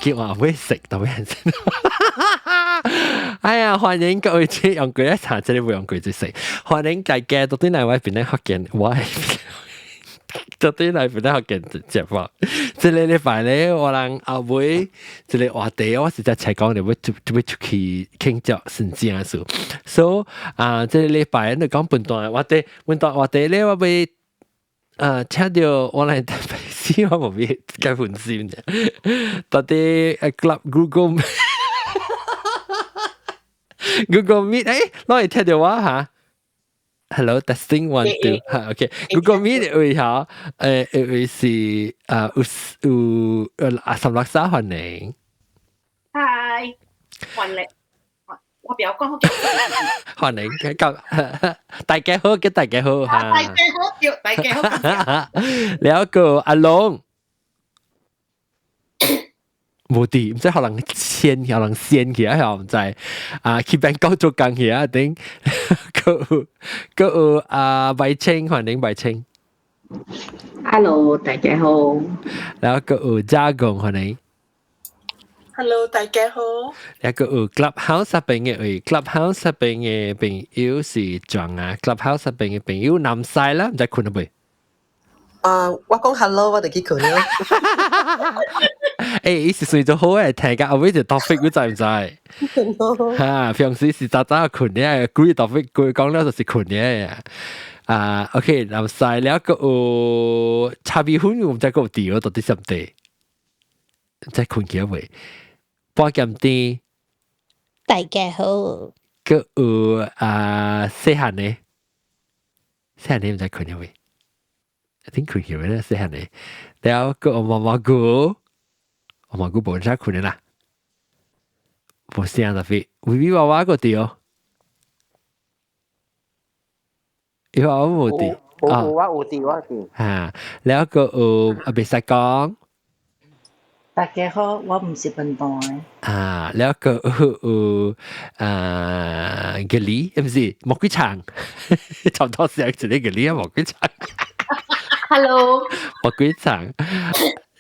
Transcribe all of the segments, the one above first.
叫我會食到人先。哎呀，歡迎各位用鬼一茶，這裡會用鬼子食。歡迎大家到底來我邊咧福建，我到底來邊咧福建節目。這個禮拜咧，我人後尾這個話題，我實在才講，你要要出去慶祝聖正事。所以啊，這個禮拜你講笨蛋話題，笨蛋話題咧，我欲請到我來特別死我無必該分心啫。到底club Google Meet，攞嚟聽到我嚇。Hello, testing one two，嚇，OK。Google Meet 位嚇，位是啊有有阿十六沙歡迎。 Hi，歡迎。我不要講好叫。歡迎，咁大家好，叫大家好嚇。大家好，叫大家好。了個阿龍。無佇，毋知可能先，可能先去啊，毋知啊，去邊個做工去啊？頂，閣閣有啊，白清，歡迎白清。 Hello，大家好。然後閣有嘉公，歡迎。 Hello，大家好。一個有 Clubhouse 入邊嘅位，Clubhouse 入邊嘅朋友是壯啊，Clubhouse 入邊嘅朋友南西啦，毋知睏了未？啊，我講 hello，我就去睏了。欸，伊是隨做好嘅，聽甲後尾就 topic，你知毋知？哈，平時是早早睏嘅，幾 topic 幾講了就是睏嘅。啊，OK，南西了個有茶米粉，我毋知閣有佇到底啥物地？知睏去未？半鹹甜。大家好。閣有啊，細漢呢？細漢呢毋知睏了未？頂睏去未咧？細漢呢？了閣有毛毛菇，毛毛菇無啥睏的啦，無聲特別，微微娃娃閣佇哦，伊話我無佇。有有我有佇我佇。哈，了閣有啊，袂使講。大家好，我毋是笨蛋。啊，了閣有啊，格里，毋是魔鬼場，差不多是一個格里啊，魔鬼場。 Hello，魔鬼場。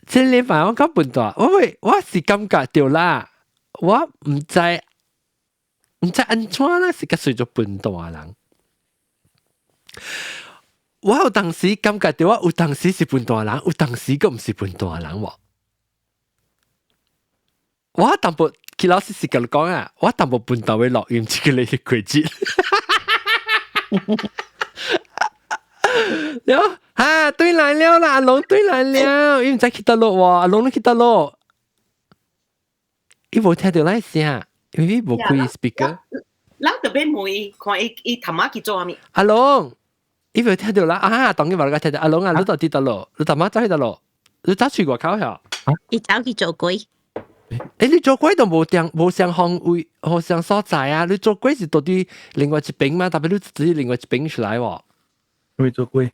這禮拜我講笨蛋，我會我是感覺到啦，我毋知毋知按怎啦，是較隨做笨蛋人。我有當時感覺到我有當時是笨蛋人，有當時閣毋是笨蛋人喎。我淡薄，其老師是共你講啊，我淡薄笨蛋會錄音，這個你是規則。了，哈，對來了啦，阿龍對來了，伊毋知去佗落喎，阿龍你去佗落？伊無聽到咱聲，因為伊無開 speaker。咱特別問伊，看伊伊頭仔去做啥物？阿龍，伊無聽到啦，啊，當然無個聽到。阿龍啊，你到底佗落？你頭仔走去佗落？你走去外口遐？伊走去做鬼。欸，你做鬼都無定無相方位，無相所在啊！你做鬼是到底另外一邊嘛？特別你自己另外一邊出來喎。會做鬼。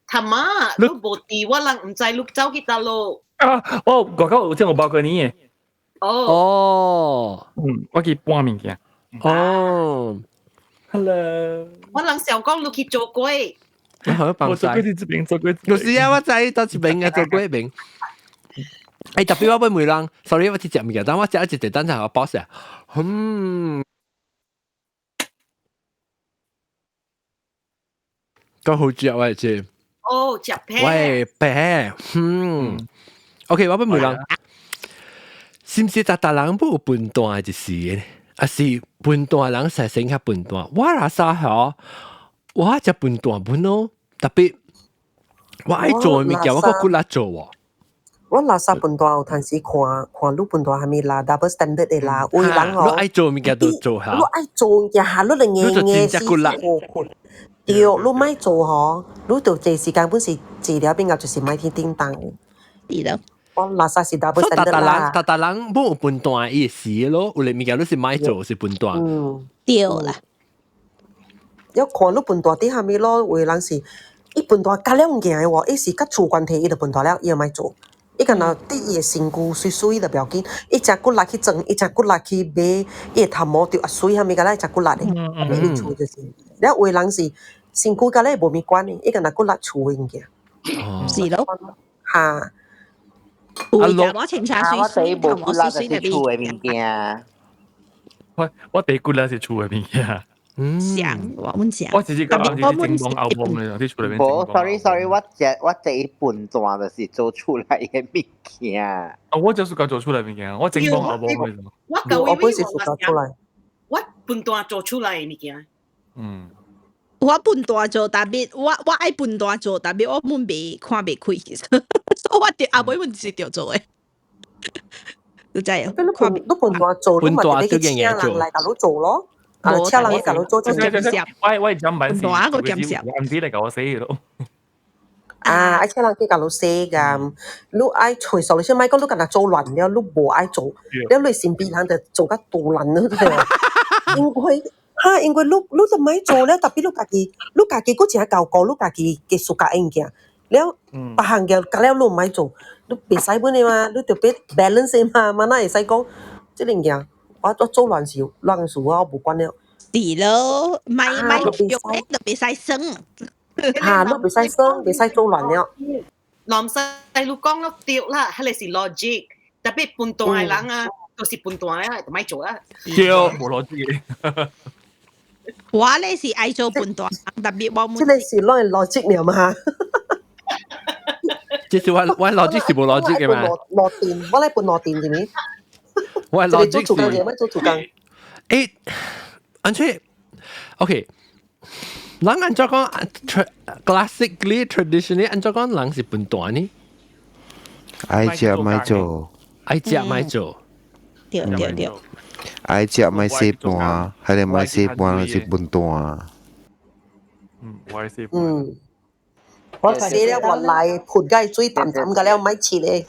他媽，你無佇，我人毋知你走去佗落。啊，哦，外口有這個包過你嘅。哦。哦。嗯，我去搬物件。哦。 Hello。我人想講你去做鬼。我好幫我做鬼佇這邊做鬼。有時啊，我知到這邊啊，做鬼邊。欸，特別我欲問人，sorry，我去食物件，但我食一個等陣我包食。嗯，夠好食喂，這。哦，食皮。喂，皮，嗯，OK，我欲問人，是毋是逐逐人不有笨蛋一時的？還是笨蛋人才先較笨蛋？我若啥吼，我食笨蛋本咯，特別我愛做的物件，我閣骨力做喎。我垃圾笨蛋有陣時看看你笨蛋係咪啦，double standard 的啦，有人哦，你愛做物件就做下，你愛做物件下，你就硬硬死死苦對，你莫做吼，你就這時間本是治療變到就是莫去叮當。對咯。我垃圾是 double standard 啦。逐逐人無有笨蛋意思咯，有的物件你是莫做是笨蛋。嗯，對啦。要看你笨蛋佇啥物咯，有的人是伊笨蛋佮了物件的喎，伊是佮厝關係伊就笨蛋了，伊就莫做。伊敢若佇伊的身軀媠媠就不要緊，伊誠骨力去裝，伊誠骨力去買，伊的頭毛著啊媠啥物敢若伊誠骨力的，伊厝就是。了有的人是身軀佮你無物關的，伊敢若骨力厝的物件。是咯。哈。有食無清茶啊，我水第一無骨力水就是厝的物件。我第一骨力是厝的物件。上我阮上。我直接講是整幫牛幫嘅，啲厝裏面。無，sorry sorry，我食一笨蛋就是做出來的物件。啊，我就是講做出來物件，我整幫牛幫嘅。我舊我本是做出來。我笨蛋做出來的物件。我笨蛋做，但係我愛笨蛋做，但係我滿袂看袂開，其實，所以我著後尾阮是著做的。你知啊？你笨蛋做，你咪得去請人來共你做咯。啊，請人來共你做就我講版是，我個兼我唔知嚟教我寫咯。啊，愛請人去共你寫㗎，你愛隨手你先莫講你干焦做亂了，你無愛做，了你身邊人就做甲獨爛了，對因為哈，因為你就莫做了，特別你家己閣誠厚顧，你家己嘅暑假物件，了別項嘅甲了你毋愛做，你袂使本的嘛，你著欲 balance 嘛，嘛哪會使講這個物件，我做亂事亂事我無管了。是咯，莫莫用咧就袂使耍。哈，你袂使耍，袂使做亂了。南西你講了對啦，彼個是 logic，特別笨蛋的人啊，都是笨蛋啊，就莫做啦。對，無邏輯嘅。我咧是愛做笨蛋，特別我這個是攏係邏輯了嘛？這是我邏輯是無邏輯嘅嘛？落電，我來笨落電是咪？我邏輯是。做做工。誒，安怎？OK，人按怎講？Classically traditionally 按怎講人是笨蛋呢？愛食莫做，愛食莫做，對對對。愛食莫洗盤，還是莫洗盤就是笨蛋。嗯，我係洗盤。嗯，我洗了我來盆蓋水淡淡個了，莫切咧。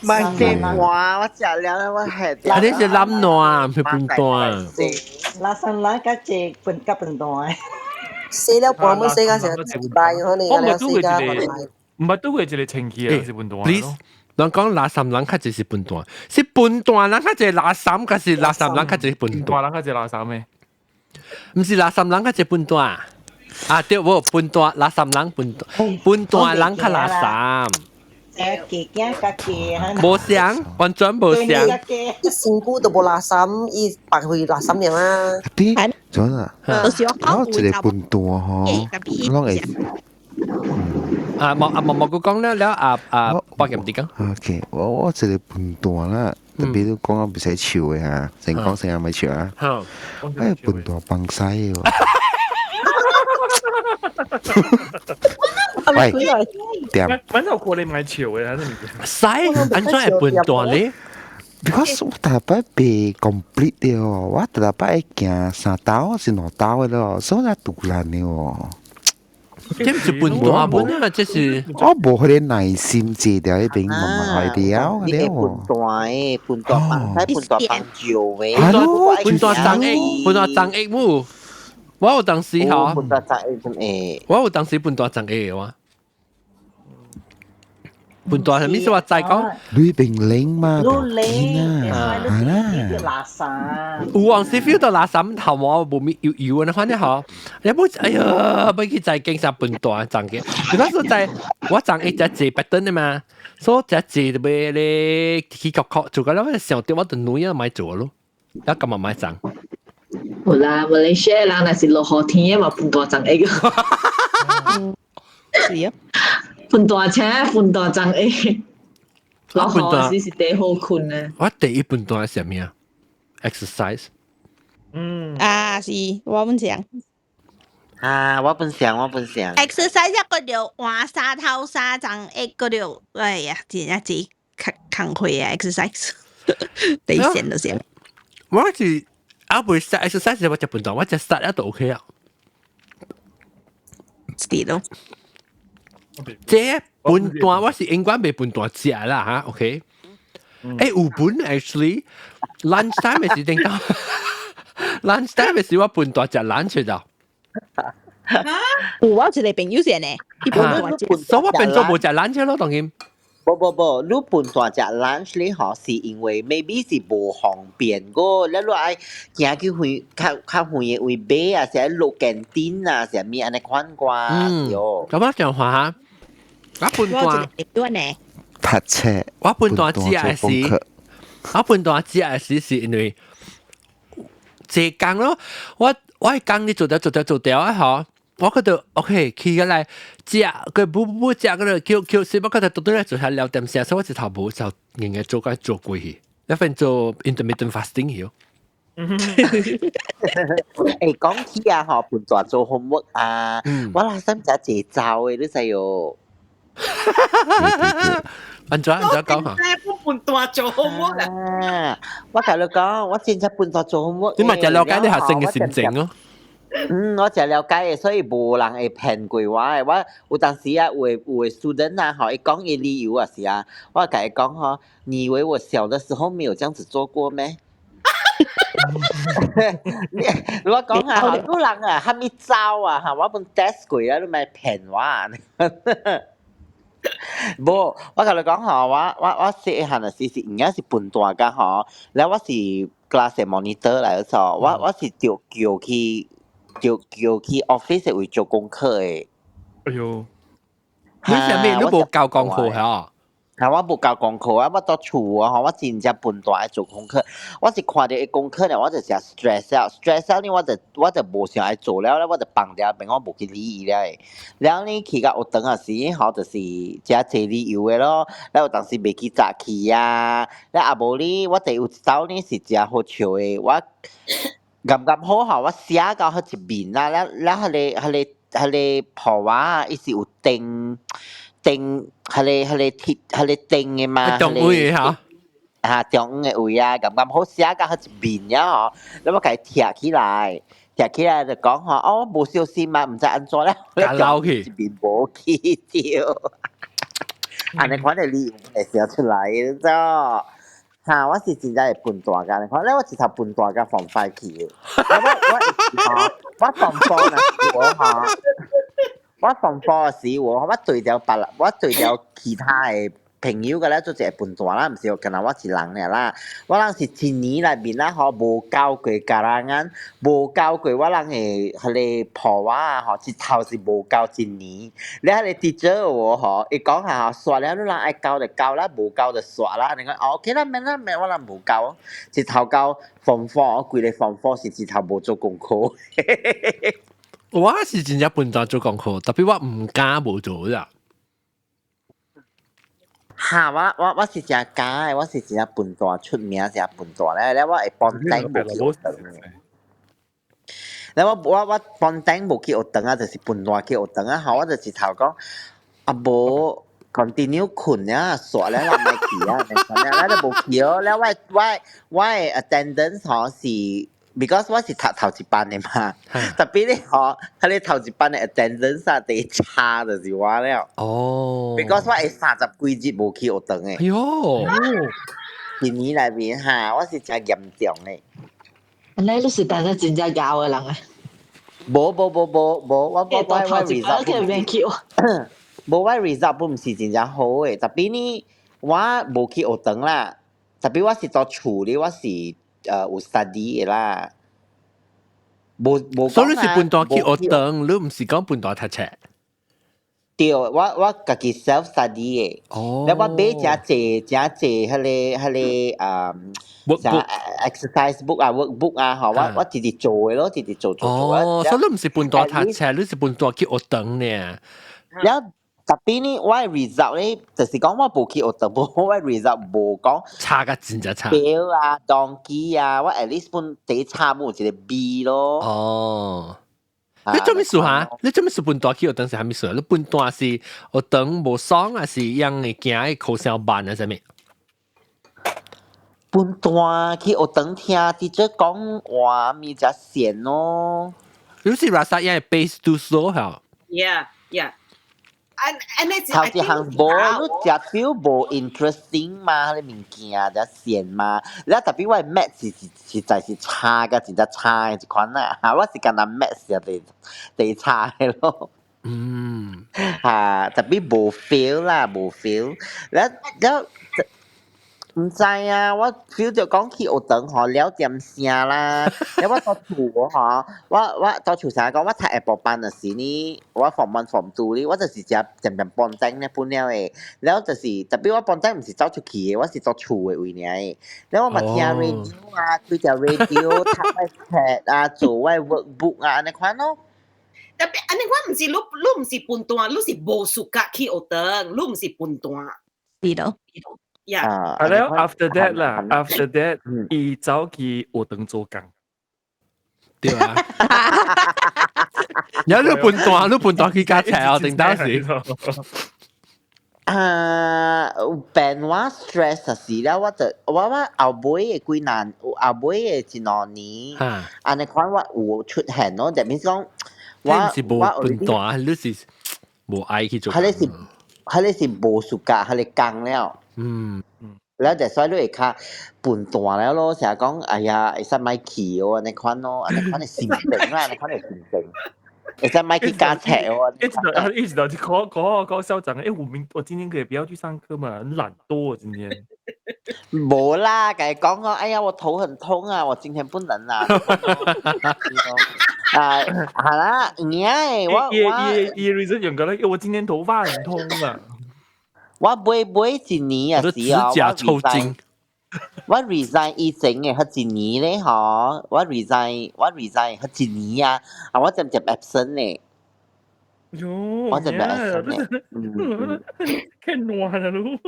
莫洗盤，我食了我係。啊，你是懶惰，毋是笨蛋。垃圾人較濟笨較笨蛋。洗了盤要洗甲成一擺可能，我毋捌拄過一個，毋捌拄過一個清氣啊，是笨蛋。 Please，人講垃圾人較濟是笨蛋，是笨蛋人較濟垃圾，還是垃圾人較濟笨蛋？人較濟垃圾咩？毋是垃圾人較濟笨蛋啊？對無笨蛋，垃圾人笨蛋，笨蛋人較垃圾。誒，加驚較加。無相，完全無相。伊身軀都無垃圾，伊白費垃圾爾啊。啲，做啊？我一個笨蛋吼，攏會。啊，冇啊冇冇，佢講了了啊啊，百件唔啲講。 OK，我一個笨蛋啦，特別你講啊袂使笑的哈，成講成日咪笑啊。好。哎，笨蛋放屎喎。喂，點？反正我過嚟買笑嘅，還是屎？按怎會笨蛋咧？Because 我逐擺袂 complete 的哦，我逐擺會行三兜是兩兜的咯，所以我獨爛的哦。這毋是笨蛋本啊，這是我無彼個耐心坐佇彼邊慢慢來了你會笨蛋的，笨蛋放屎，笨蛋放尿的，笨蛋長液，笨蛋長液母。我有當時吼，笨蛋長液會。我有當時笨蛋長液的我。笨蛋係咩意思？我再講。你邊冷嘛？你冷，啊，係啦。垃圾。有陣時 feel 到垃圾頭毛無咪油油的，反正吼，你冇哎呀，欲去再經啥笨蛋長嘅。你講說在我長一隻坐白燈的嘛，所以隻坐就欲咧起腳殼做個了，我想到我就女啊莫做咯，一咁嘛莫長。有啦，馬來西亞人若是落雨天的嘛，笨蛋長會個。是啊。笨大車，笨大長會。落雨時是第好睏的。我第一笨蛋是啥物啊？Exercise。啊，是，我本想。啊，我本想，我本想。 Exercise 一個就換衫頭衫長一個就，哎呀，真正是較工課啊！Exercise，第一線就是。我是啊，袂使 exercise 我食笨蛋，我食殺一就 OK 啊。是咯。這笨蛋我是永遠袂笨蛋食啦嚇，OK。欸，有本 actually lunch time 是頂到 lunch time 是我笨蛋食 lunch 就。有我一個朋友是呢，伊笨蛋食，所以我變做無食 lunch 咯，當然。無無無，你笨蛋食 lunch 咧吼，是因為 maybe 是無方便個，你愛行去遠較較遠的位買啊，是愛落 canteen 啊，啥物按呢款啩，嗯，咁我講話嚇，我笨蛋。我一個呢。讀冊。我笨蛋食的時，我笨蛋食的時是因為這工咯，我係工你做掉做掉做掉啊嗬。我覺得 OK，起過來食佢補補補食嗰個叫叫，是不過就到底做下兩點時，所以我一頭無就硬硬做個做過去，一份做 intermittent fasting 去。誒，講起啊，嗬，笨蛋做 homework 啊，我那心就濟走的，你知喲。按怎按怎講嚇？笨蛋做 homework 啊！我共你講，我真正笨蛋做 homework。你嘛就了解你學生嘅心情咯。嗯，我就了解嘅，所以無人會騙過我嘅。我有當時啊，有的 student 啊，吼，伊講伊理由啊是啊，我共伊講吼，你以為我小的時候沒有這樣子做過咩？你我講下，好多人啊，蝦米走啊，嚇，我本 test 過啊，你咪騙我啊！無，我共你講吼，我細漢的時是應該是笨蛋㗎吼，了我是 class monitor 來的，我是著叫去。叫叫去 office 會做功課的。哎喲，你上面都無交功課嚇？啊，我無交功課啊，我佇厝啊，吼，我真正笨蛋愛做功課。我是看著伊功課了，我就誠 stress 啊，stress 了呢，我就無想愛做了，我就放掉邊，我無去理伊了。了呢，去到學堂啊時，吼，就是誠濟理由的咯。了有當時袂記早起啊，了啊無呢，我第有一晝呢是誠好笑的，我啱啱好吼，我寫到彼一面啦，了了彼個破瓦，伊是有釘釘，彼個鐵，彼個釘的嘛，中位嚇，啊中的位啊，啱啱好寫到彼一面了吼，了我共伊貼起來，貼起來就講吼，哦無小心嘛，毋知按怎咧，共撈去，一面無去著，按呢款的理由會寫出來，你知無？嚇！我是真正會笨蛋㗎，你看咧，我一頭笨蛋甲 form five 去的。我 form four 若是我吼，我 form four 時我對著別人，我對著其他的朋友個咧做一個笨蛋啦，毋是干焦我一人爾啦。我人是一年內面啦吼，無交過 karangan，無交過我人的彼個破瓦啊吼，一頭是無交一年。了彼個 teacher 有吼，伊講下吼，煞了你人愛交就交啦，無交就煞啦。你講 OK 啦，免啦免，我人無交，一頭交 form four，規個 form four 是一頭無做功課。我是真正笨蛋做功課，特別我毋敢無做啦。哈！我是誠敢的，我是真正笨蛋出名，誠笨蛋咧。了我會 ponteng 無去學堂的。了我 ponteng 無去學堂啊，就是笨蛋去學堂啊。吼，我就一頭講，啊無 continue 睏啊，煞了啦，莫去啊，了就無去哦。了我的 attendance 吼是，because 我是讀頭一班的嘛，特別咧吼，彼個頭一班的 attendance 啊，第差就是我了。哦。 because 我會30幾日無去學堂的。哎喲。一年內面哈，我是誠嚴重的。按呢你是當個真正𠢕的人啊？無無無無無，我 result 無我 result 不毋是真正好的，特別呢，我無去學堂啦，特別我是佇厝裡，我是有 study 的啦。無無所以你是笨蛋去學堂，你毋是講笨蛋讀冊。對，我家己 self study 的。哦。了我買誠濟誠濟彼個啥 exercise book 啊 workbook 啊，吼，我直直做的咯，直直做做做。哦，所以你毋是笨蛋讀冊，你是笨蛋去學堂呢。了特別呢，我的 result 咧，就是講我無去學堂，無我的 result 無講差甲真正差。 fail 啊，donkey 啊，我 at least 本第差冇一個 B 咯。哦。你做咩事哈？你做咩事笨蛋去學堂是啥物事？你笨蛋是學堂無爽，還是樣會驚考試慢啊？啥物？笨蛋去學堂聽 teacher 講話，咪才閒咯。你是 rasa 樣 pace too slow 嚇？Yeah. And 頭一項無，你食 feel 無 interesting 嘛，彼個物件才閒嘛。了特別我的 math 是實在是差甲真正差的一款啦，我是干焦 math 是第第差的咯。嚇，特別無 feel 啦，無 feel。了了，毋知啊，我 feel 著講去學堂吼了點聲啦，了我到厝吼，我到厝成日講我讀下晡班的時呢，我 form one form two 呢，我就是食漸漸半鐘咧半了的，了就是 tapi 我半鐘毋是走出去的，我是到厝的位爾的，了我嘛聽 radio 啊，開條 radio 讀我冊啊，做我 workbook 啊，按呢款咯。 Tapi 按呢我毋是你，你毋是笨蛋，你是無 suka 去學堂，你毋是笨蛋。是咯。 Yeah。啊了，after that 啦，after that，伊走去學堂做工。對啊。有你笨蛋，你笨蛋去加冊啊？定當時。啊，病我 stress 時了，我就我後尾的幾年，後尾的一兩年，按呢款我有出現咯，就變講我是無笨蛋，你是無愛去做。彼個是無 suka，彼個工了。了就所以你會較笨蛋了咯，成日講哎呀，會使莫去哦，按呢款咯，按呢款的心情啦，按呢款的心情。會使莫去加冊哦。一直到去考考考校長，誒，我今天可以不要去上課嘛？很懶惰今天。無啦，共伊講哦，哎呀，我頭很痛啊，我今天不能啦。啊，係啦，有影我我伊 reason 用個咧，我今天頭髮很痛啊。我尾尾一年啊時哦，指甲抽筋。我 resign 以前嘅彼一年咧，吼，我 resign 彼一年啊，啊，我漸漸 absent 咧。喲，我漸漸 absent 咧。嗯。太爛啦咯。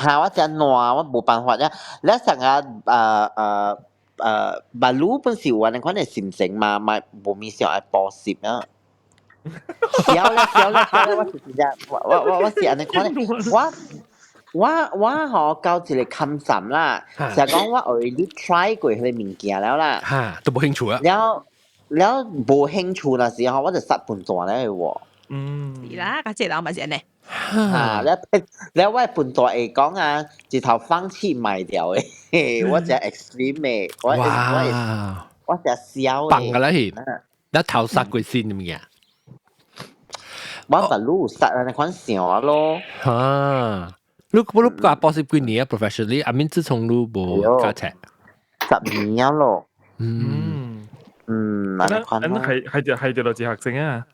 嚇！我真爛，我無辦法咧。你成日baru 本是有按呢款嘅心情嘛，嘛無物想愛補習啊。痟咧痟咧痟咧，我是真正，我是按呢款嘅，我吼到一個坎站啦，就講我 already try 過彼個物件了啦，嚇，都無興趣啊。了了無興趣那時候，我就殺笨蛋了喎。是啦，較濟人嘛是按呢。啊，了了我笨蛋會講啊，一頭放棄賣掉的，我真 extreme 的，我真痟的。放個啦去，你頭殺過先物件。我把路殺按呢款想咯。啊，你教補習幾年啊？Professionally，I mean 自從你無教冊。10年咯。按呢款咯。係係就落自學生啊。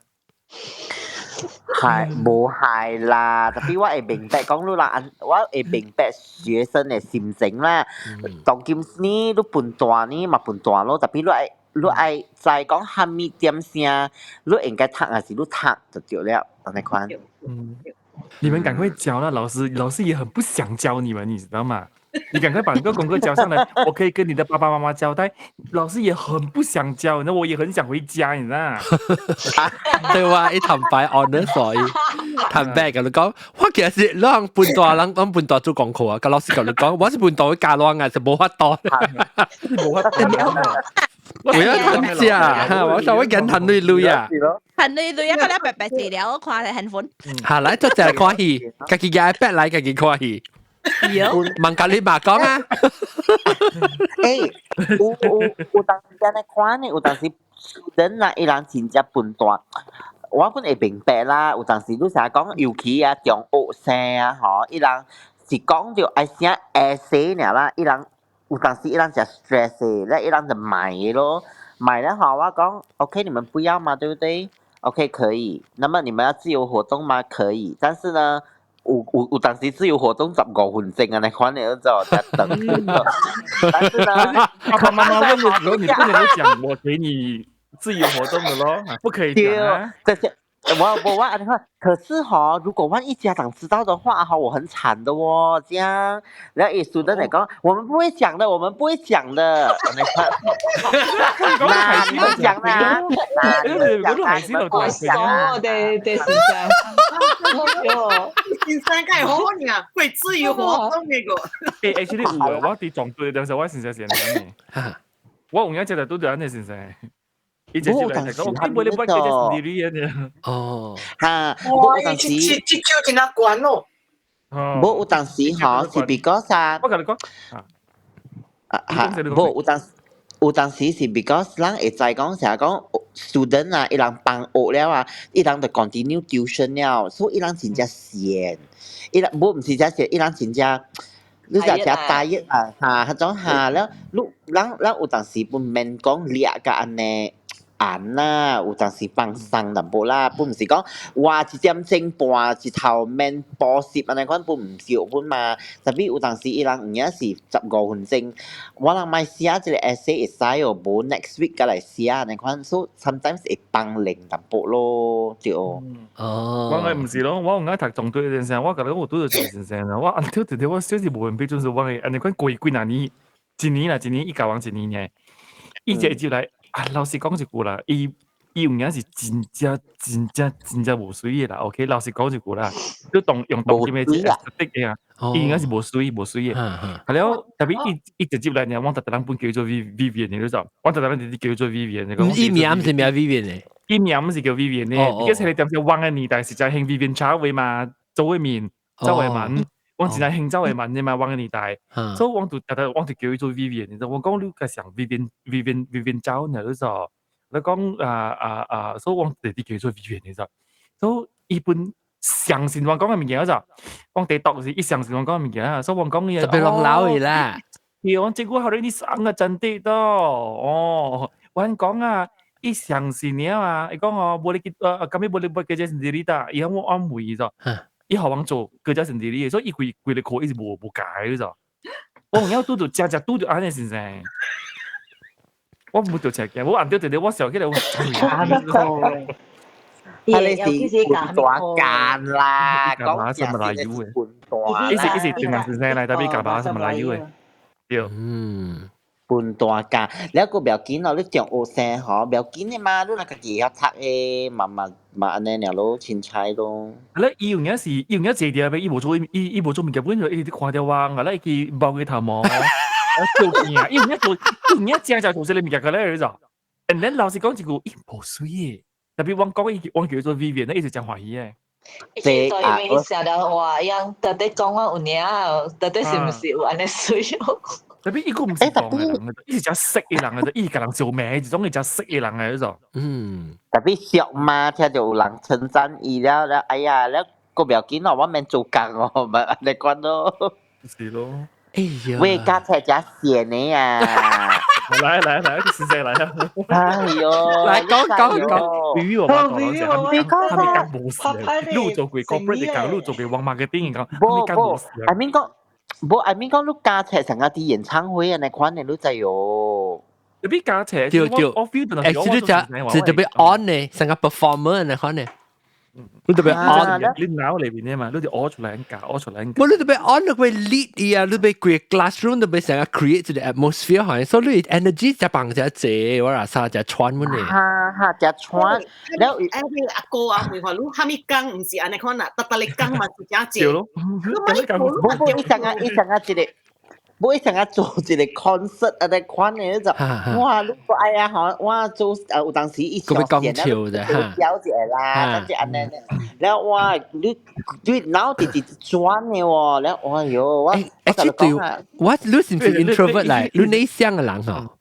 係無係啦，tapi 我會明白講你啦，我會明白學生的心情啦。當今呢，你笨蛋呢嘛笨蛋咯，tapi 你愛知講蝦米點聲，你應該讀還是你讀就對了，按呢款。嗯，你們趕快交啦，老師，老師也很不想教你們，你知道嗎？你趕快把那個功課交上來，我可以跟你的爸爸媽媽交代。老師也很不想教，那我也很想回家，你知道？對話，伊坦白 honest 所以坦白共你講，我其實是攏笨蛋人講笨蛋做功課啊，佮老師共你講，我是笨蛋教亂啊，是無法度。無法度。我要趁食，我想我緊趁鐳鐳啊。趁鐳鐳啊，個咧白白死了，我看咧很煩。下來做隻看戲，家己嘅 iPad 來家己看戲。問甲你媽講啊！欸，有當時按呢看呢，有當時人啊，伊人真正笨蛋。我本會明白啦，有當時你成日講，尤其啊中學生啊，吼，伊人是講著愛寫 essay 爾啦，伊人有當時伊人誠 stress 的，咧伊人就賣的咯，賣了吼，我講 OK，你們不要嘛，對不對？OK，可以。那麼你們要自由活動嗎？可以，但是呢，有當時自由活動15分鐘按呢款的，就在等。但是呢，爸爸媽媽問的時候，你不能夠講我給你自由活動的咯，不可以講啊。這些我按呢看，可是哈，如果萬一家長知道的話，哈，我很慘的哦，這樣。然後伊輸得來講，我們不會講的，我們不會講的。那你們講啦，那你們講啦，你們不會講哦，對對是這樣。先生梗係好呢，會自由活動那個。誒，actually 有啊，我佇撞對的時候，我先生是按呢。我有影只日拄著按呢先生。伊就來講，我不會不會叫做你呢？哦，哈，哇，伊這這招真係懸咯。無有當時吼是 because 啊，我共你講，啊哈，無有當時是 because 咱會知講成日講 student 啊，伊人放學了啊，伊人就 continue tuition 了，所以伊人真正閒，伊人無毋是真閒，伊人真正。你就食大熱啊，嚇，彼種嚇了，你咱咱有當時本免講掠甲按呢。按啦，有當時放鬆淡薄啦，本毋是講哇一點鐘半一頭免補習按呢款本毋是有本嘛。Tapi 有當時伊人有影是15分鐘，我人莫寫這個 essay 會使哦，無 next week 才來寫按呢款，所以 sometimes 會放零淡薄咯，對。哦，我係毋是咯，我有愛讀中對先生，我甲你講我拄著做先生啦，我按跳直我小時無閒標準是我係按呢款過幾若年，一年啦，一年伊教人一年呢，伊就入來啊，老實講一句啦，伊伊有影是真正真正真正無媠的啦，OK，老實講一句啦，你當用當今的這個的啊，伊應該是無媠無媠的，係了，tapi 伊伊直接來呢，我逐逐人本叫做 Vivian 你知，我逐逐人直接叫做 Vivian。伊名毋是名 Vivian 的，伊名毋是叫 Vivian 的，而且你點知往個年代是真興 Vivian 炒位嘛，周慧敏、周慧敏。我真係興周慧敏的嘛，往個年代，所以我就逐逐我就叫伊做 Vivian，你知，我講你個像 Vivian Vivian Vivian 周，你知，你講啊啊啊，所以我直直叫伊做 Vivian，你知，所以伊本相信我講的物件就，我第讀是伊相信我講的物件啊，所以我講伊特別攏老的啦。對，我這久後來你生個真的多，哦，我講啊，伊相信了啊，伊講哦，無你咁樣無你buat kerja sendiri 噠，伊講我安慰伊就。伊予阮做 kerja sendiri，所以伊規規個課伊是無無改的就。我有影拄著正正拄著按呢先生，我無著赤驚，我按著一個我笑起來，我。啊，你是半大間啦，講正是半大。伊是伊是中學先生來，tapi 教把是馬來語的。對。嗯。半大間，你個不要緊咯，你中學生嗬，不要緊的嘛，你若家己曉讀的，嘛嘛嘛按呢爾咯，凊彩咯。咧，伊有影是，伊有影坐佇遐伊無做，伊伊無做物件，本就伊直看著我，啊咧伊去摸伊頭毛，做件，伊有影做，伊有影正正做這個物件個咧，你知？And then 老實講一句，伊無媠的，tapi 阮講伊，阮叫伊做 Vivian，伊就真歡喜的。這因為伊成日話樣，到底講我有影，到底是毋是有按呢需要？ Tapi 伊個毋是講的人，伊是真識的人啊！伊是共人相罵，一種伊真識的人來種。嗯。 Tapi 俗嘛，聽著有人稱讚伊了了，哎呀，了個不要緊咯，我免做工哦，咪按呢款咯。是咯。哎呀。喂，家菜真鹹的啊！來來來，實在來啊！哎呦，來講講講，比如我媽講，他們講無事，你做過 corporate 的工，你做過網 marketing 的工，無無，I mean 講。無，I mean 講你加冊成個佇演唱會按呢款的，你知喲。 Tapi 加冊，對對，我 feel 到欸，你只是特別 on 呢，成個 performer 按呢款呢。你特別 on，你腦裏邊的嘛，你就學出來教，學出來。無你特別 on，你會 lead 伊啊，你欲規 classroom 特別成個 create 這個 atmosphere 係，所以你 energy 才放才濟，我話啥才傳阮呢。哈哈，才傳。了，哎，阿哥啊，會話你啥物工毋是按呢款啦，逐逐日工嘛是誠濟。對咯。無無，伊成個伊成個一個。無伊成個做一個 concert 按呢款的，就哇，你個哎呀吼，我做有當時伊上線啊，表一個啦，就是按呢，了哇，你你腦直直轉的喎，了哎喲，我我對，我你是毋是 introvert 來？你內向的人吼？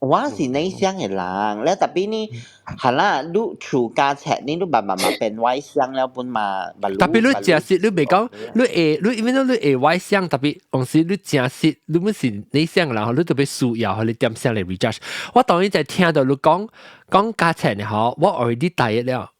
我是內向的人，了 tapi 呢，係啦，你厝家冊呢，你慢慢慢變外向了本嘛。 Tapi 你誠實，你袂講，你會，你因為你會外向，tapi 同時你誠實，你本是內向的人，你特別需要予你點聲來 recharge。我當然在聽到你講講家冊呢，吼，我 already 大一了。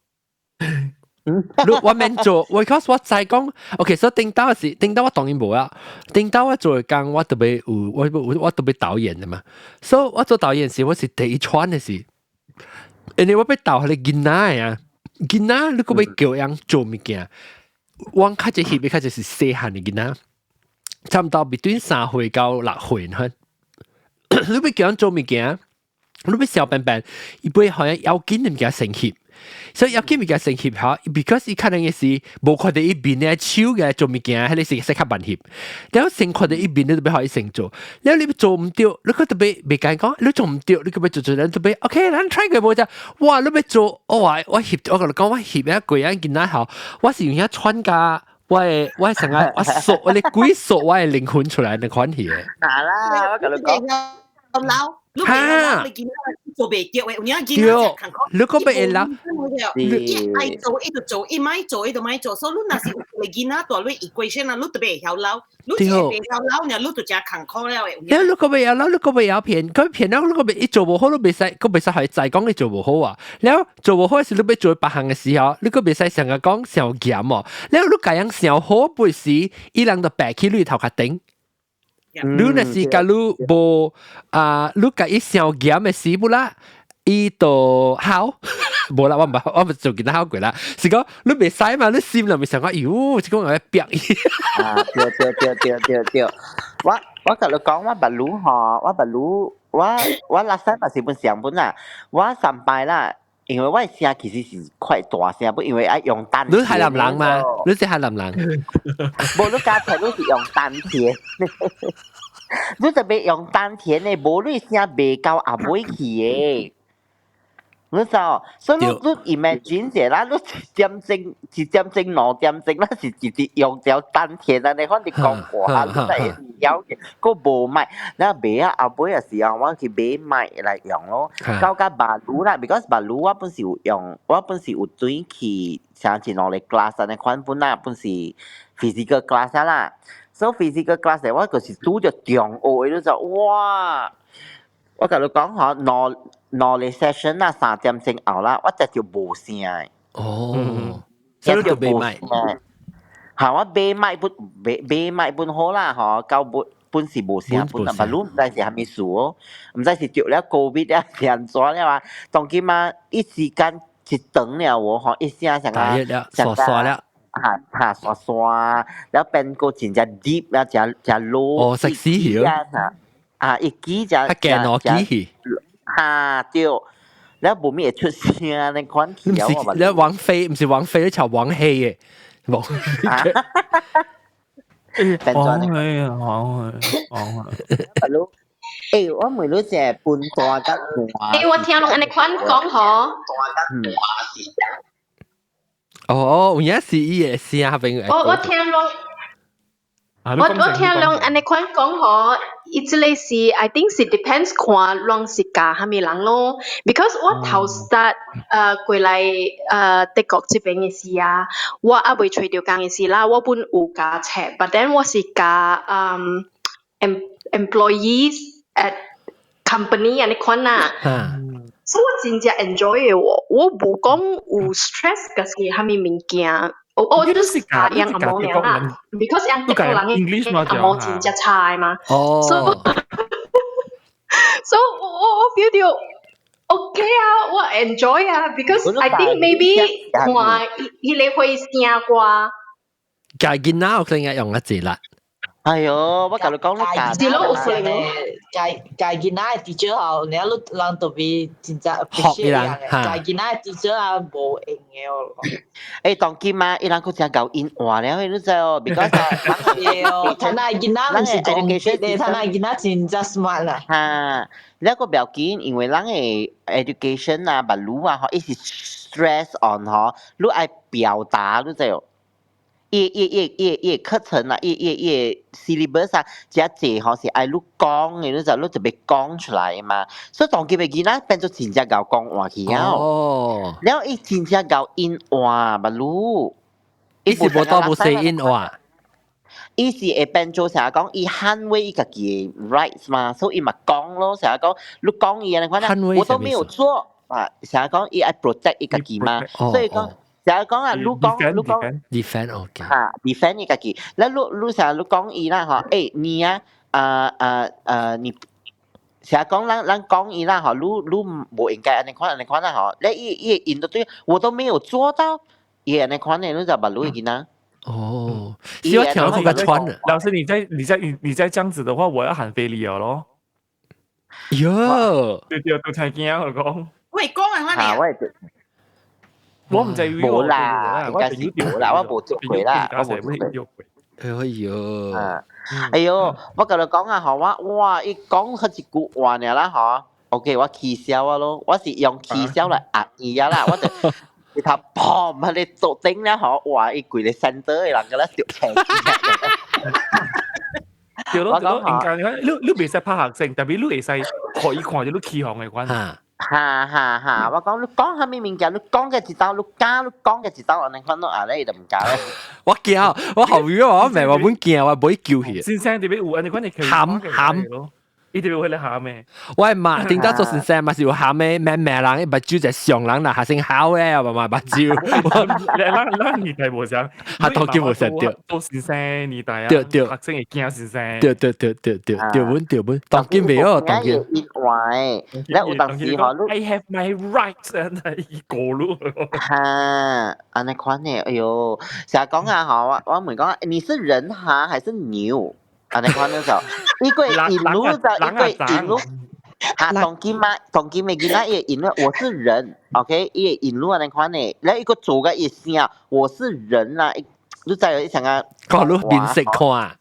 你我免做，我 cause 我知講，OK，所以頂到是頂到我當然無啊，頂到我做的工，我特別有我我我特別導演的嘛，所以我做導演時，我是第一串的是，因為我欲導彼个囡仔啊，囡仔你閣欲叫人做物件，我較濟翕的較濟是細漢的囡仔，差毋多 between 3歲到6歲，你欲叫人做物件，你欲小笨笨，伊會好像要緊的物件先翕。所以要緊物件先翕吼，because 伊可能嘅是無看著伊面的手嘅做物件，彼個是適較慢翕。了先看著伊面，你就欲予伊先做。了你做毋著，你閣特別袂敢講，你做毋著，你閣欲做做，你特別 OK，咱 try 過無啫。哇，你欲做，我我翕，我共你講，我翕一個樣囡仔吼，我是用遐喘甲，我的我成個我索我的鬼索我的靈魂出來的款戲的。嗱啦，我共你講。咁老。你袂曉你囡仔做袂著的，有影囡仔真艱苦。你講袂會老，伊愛做伊就做，伊莫做伊就莫做。所以你若是有一个囡仔蹛咧 equation 啊，你特別會曉老，你一個袂曉老，爾你就真艱苦了的。了你個袂曉老，你個袂曉騙，佢騙了你個袂伊做無好，你袂使，佢袂使予伊知講你做無好啊。了做無好時，你欲做別項的時候，你閣袂使成日講傷嚴哦。了你共人傷好背時，伊人就白去你頭殼頂。你若是共你無啊，你共伊傷嚴的時不啦，伊就好。無啦，我毋捌，我毋做見他好過啦。是講你袂使嘛，你心內面想講，喲，這個我逼伊。啊，對對對對對對，我共你講，我捌擼吼，我捌擼，我 last time 嘛是本上本啦，我三擺啦，因為我的聲其實是快大聲，不因為愛用丹你係男人嘛？你是係男人？無，你加菜你是用丹田，你特別用丹田的，無你聲袂到後尾去的。你知哦？所以你 imagine 者啦，你1點鐘、1點鐘、2點鐘，咱是直直用條丹田啊！你看你講話，你真係曉嘅，閣無麥，咱買啊後尾嘅時候，我去買麥來用咯。到甲馬路啦，because 馬路我本是有用，我本是有轉去像一兩個 class 按呢款本啦，本是 physical class 啦。所以 physical class 我就是拄著中學的，你就哇！我共你講吼，兩個 session 啦，3點鐘後啦，我直就無聲的。哦，所以就買麥。嚇，我買麥本買買麥本好啦，吼，到本本是無聲本啊，嘛你毋知是啥物事哦，毋知是著了 COVID 了是按怎了啊？當今嘛，一時間一長了喎，吼，一聲像啊，沙沙了。嚇嚇沙沙，了變個真正 deep 啊，誠誠 low。哦，食屎去啊！啊，一支就較驚攞機去。嚇對，了無咩會出聲，你款唔是你王菲，毋是王菲，你朝王希嘅，冇。黃去啊，黃去，黃去。 Hello，欸，我問你這笨大佮大。欸，我聽攏按呢款講吼。哦，有影是伊的聲朋友。我聽攏。我聽攏按呢款講吼，伊這个是 I think 是 depends 看攏是教啥物人咯。Because 我頭 start 過來德國這邊的時啊，我猶未揣著工的時啦，我本有教冊，but then 我是教employees at company 按呢款啦。所以我真正 enjoy 的喎，我無講有 stress 抑是啥物物件。我就是教𪜶紅毛爾啦，because 𪜶德國人的紅毛真正差的嘛。哦。 So 我 feel 到 OK 啊，我 enjoy 啊，because I think maybe 看伊彼個會聲歌。教囡仔我應該用一字啦。哎喲，我共你講你教。是咯，有可能。教教囡仔的 teacher 吼，你人特別真正學伊人，教囡仔的 teacher 啊，無閒的哦。欸，當今啊，伊人閣誠𠢕𪜶話了，你知哦？because 對哦，他那囡仔毋是講的，他那囡仔真正 smart 啦。哈，了閣不要緊，因為咱的 education 啊、物理啊，吼，伊是 stress on 吼，你愛表達，你知哦？伊伊伊伊伊課程啊，伊伊伊 syllabus 啊，遮濟吼是愛你講的，你就你特別講出來嘛。所以當今的囡仔變做真正𠢕講話去了。哦。了伊真正𠢕𪜶話，捌你。伊是無多無聲音話。伊是會變做成日講，伊捍衛伊家己的 rights 嘛，所以伊嘛講咯，成日講你講伊按呢款，我都沒有做啊，成日講伊愛 protect 伊家己嘛，所以講。成日講啊，你講你講 defend OK 嚇，defend 伊家己，咱你你成日你講伊啦吼，欸你啊啊啊啊你成日講咱咱講伊啦吼，你你無應該按呢款按呢款啦吼，你伊伊𪜶都對，我都沒有做到，伊按呢款的，你就捌你囡仔。哦，是要調個穿的。老師，你再這樣子的話，我要喊非禮了咯。喲，對對，都聽驚我講。喂，講啊，我你。我毋知無啦，應該是無啦，我無做過啦，我無做過。哎喲，哎喲，我共你講啊，吼，我哇，伊講彼一句話爾啦，吼，OK，我起痟啊咯，我是用起痟來壓伊啊啦，我就一頭砰，彼個桌頂了吼，哇，伊規個 center 的人共咱著青。對咯對咯，應該你你袂使拍學生，特別你會使。可以看到你起哄的款。哈哈哈哈！我講你講啥物物件，你講嘅一道，你教你講嘅一道，按呢款咯，啊，你就毋教咧。我驚，我後面我明我本驚，我唔會叫佢。先生特別有按呢款的喊喊咯，伊特別會來喊的。我嘛，頂到做先生嘛是有喊的，咩咩人，目睭就上人啦，下先好咧，嘛嘛目睭。咱咱年代無相，他當今無相對。做先生年代啊，對對，學生會驚先生。對對對對對對本對本，當今袂哦，當今。意外，你有當時吼， I have my rights 啊，一個咯。哈，按呢款的，哎喲，成日講啊，吼，我問講，你是人哈還是牛？按呢款的時候，一個引路就一個引路，哈，當今嘛，當今的囡仔伊引路，我是人，OK，伊會引路按呢款的，你一個做個一聲，我是人啦，你知有一成啊，講你面色看。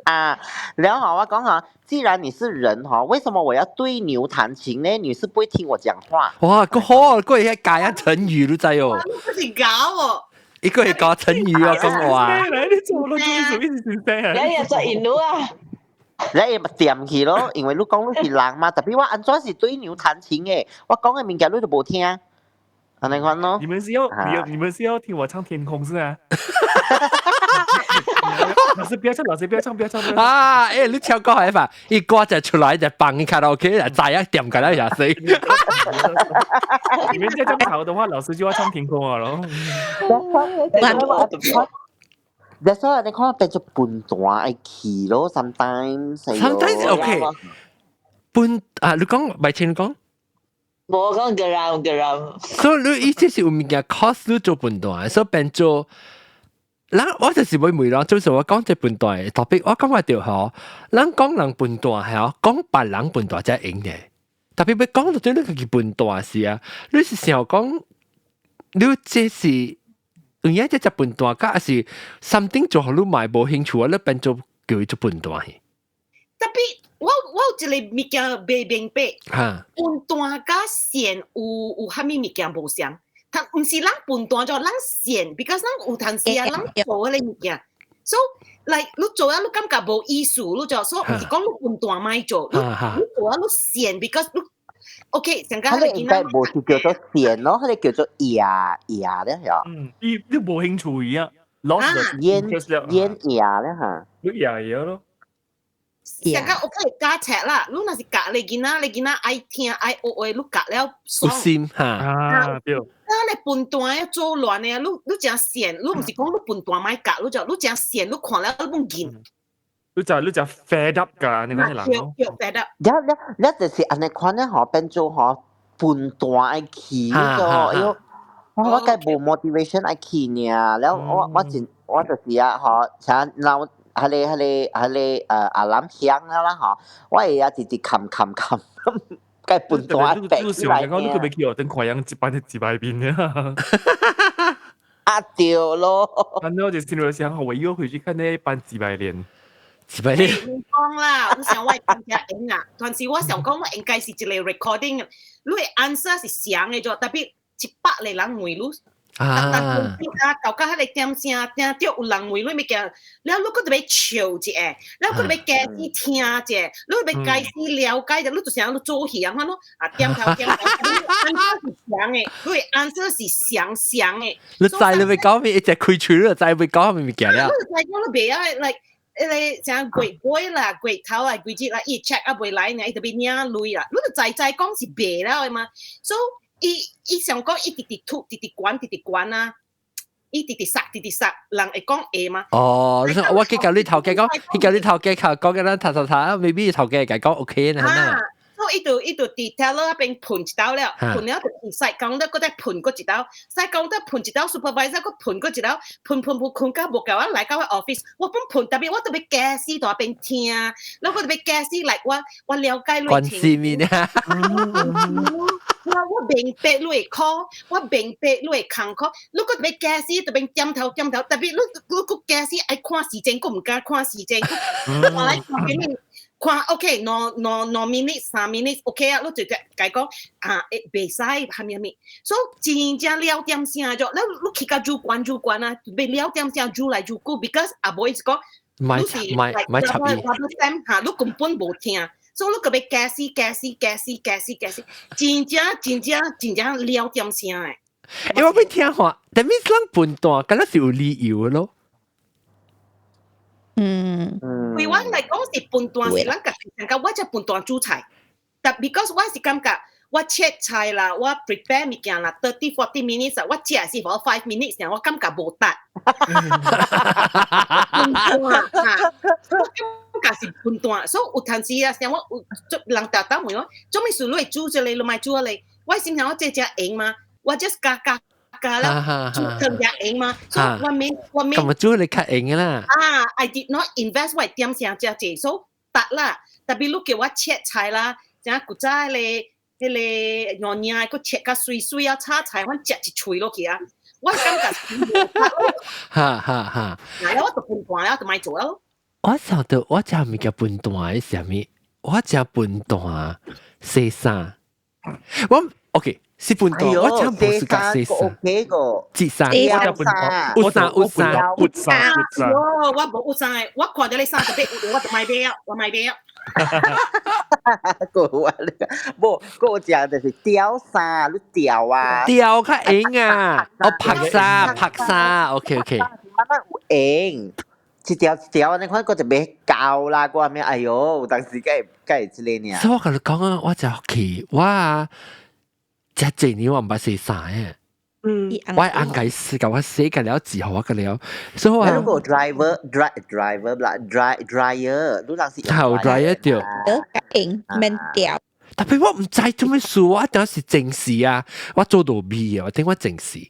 啊，然後我講哈，既然你是人哈，為什麼我要對牛彈琴呢？你是不會聽我講話。哇，個好，個係教一成語你知哦。這是搞哦。一個係教成語啊，講話。你做咯，做什麼意思先生？你又做引路啊？你會掂去咯，因為你講你是人嘛，特別我按怎是對牛彈琴的，我講的物件你都無聽，按呢款咯。你們是要聽我唱天空是啊？老師不要唱，老師不要唱，不要唱。啊！欸，你唱歌係吧？伊歌就出來就放卡拉 OK，就知啊，點緊啦也死。你們再這樣吵的話，老師就要唱天空啊咯。 That's why 你看變做笨蛋愛去咯，sometimes。 Sometimes OK。笨啊！你講，白清你講。無講 geram geram。所以你意思是有物件 cause 你做笨蛋，所以變做。咱我就是會問人，就是我講這笨蛋的 topic，我感覺著吼，咱講人笨蛋係哦，講別人笨蛋才會用的。特別欲講到對你家己笨蛋時啊，你是想講，你這是有影這隻笨蛋，佮還是 something 做予你嘛無興趣啊？你變做叫伊做笨蛋去。特別我有一個物件袂明白，笨蛋佮善有啥物物件無相？但毋是咱笨蛋就咱善，because 咱有陣時啊，咱做彼個物件，so like 你做啊，你感覺無意思，你就說毋是講你笨蛋莫做，你做啊，你善，because 你 OK，上個佢哋應該無是叫做善咯，佢哋叫做野野咧，係。嗯，你無興趣啊，攞煙煙野咧嚇。你野野咯。上個 OK 教冊啦，你若是教你囡仔，你囡仔愛聽愛學話，你教了爽。有心哈。啊對。啊！你笨蛋要做亂的啊！你真善，你毋是講你笨蛋莫教，你就你真善，你看了你攏見。你就 fed up 㗎，你講啲人咯。對 fed up。了了了，就是按呢款咧吼，變做吼笨蛋愛去咗，哎喲，我該無 motivation 愛去爾，了我真我就是啊吼，像嗱，彼個阿林響了啦吼，我會啊直直冚冚冚。該笨蛋白起來。你佢未去學等看樣一班一擺面啊！啊對咯。反正我就心裡想，我又回去看那班幾百年。幾百年。講啦，我想我真正用啊，但是我想講我應該是一個 recording，你的 answer 是相的咗，特別100個人問你。啊！啊，到彼個點聲，聽著有人問你物件，了你閣特別笑一下，了閣特別加始聽一下，你特別開始了解者，你就像你做戲按怎咯，啊點頭點頭，answer 是相的，你的 answer 是相相的。你知你欲講咩？一直開喙，你就知欲講啥物件了。你知講你袂曉 like 彼個像月尾啦、月頭啊、幾日啦，伊 check 啊袂來呢，伊特別領鐳啦，你就知知講是袂了的嘛，所以伊想講伊直直吐，直直管，直直管啊，伊直直殺，直直殺，人會講會嗎？哦，你說我去共你頭家講，去共你頭家講講緊咱讀讀讀，maybe 頭家會講 OK 呢？啊，所以伊就佇 teller 彼邊噴一道了，噴了就去 side counter 閣再噴閣一道，side counter 噴一道，supervisor 閣噴閣一道，噴噴噴噴到無夠我來到我 office，我本噴特別我特別加死佇彼邊聽，然後我特別加死來我了解你關心你呢？我明白你的苦，我明白你的艱苦，你閣特別加死特別點頭點頭，特別你閣加死愛看時間，閣毋敢看時間，我來看給你。看 OK，兩 minute 3 minute OK 啊，你就共講啊，會袂使蝦米蝦米，所以真正了點聲咗，你去到主管主管啊，欲了點聲煮來煮去，because 啊無伊是講，莫莫莫插伊，嚇，你根本無聽，所以你閣欲加死加死加死加死加死，真正真正真正了點聲的。因為我欲聽話，但係咱笨蛋，敢若是有理由的咯。對我來講是笨蛋，是咱家己感覺我才笨蛋煮菜，但 because 我是感覺我切菜啦，我 prepare 物件啦，30-40 minutes，我食是無 5 minutes，我感覺無值。笨蛋啊！我感覺是笨蛋，所以有陣時啊，像我有做人逐逐問我，做咩事你會煮這個，你莫煮那個？我心想我這只閒嗎？我 just 加加加啦，煮湯只閒嗎？所以我免我免。咁啊，煮你較閒啦。啊，I did not invest 我點聲遮濟，所以值啦。特別你叫我切菜啦，像古早彼個彼個娘娘，閣切較媠媠啊，炒菜，阮食一喙落去啊，我感覺。哈哈哈！嗱，我就笨蛋了，就莫做咯。我想到我食物件笨蛋的是啥物？我食笨蛋洗衫。我 OK 是笨蛋，我真無是甲洗衫。 OK 個。折衫。我食笨蛋，有衫有衫有衫有衫。我無有衫的，我看著你衫特別有，我就莫買啊，我莫買啊。個我無，個食就是吊衫，你吊啊。吊較閒啊！哦，曝衫曝衫，OK OK。慢慢有閒，一條一條，你看個就欲膠啦，個咩？哎喲，當時該該這個爾。所以我共你講啊，我就去，我啊，這幾年我毋捌洗衫的。我翁共洗，共我洗個了之後我個了，所以我如果 driver dry driver 啦，dry dryer，你人是有 dryer 對。用免掉。特別我毋知做咩事，我當時正事啊，我做到味啊，我聽我正事。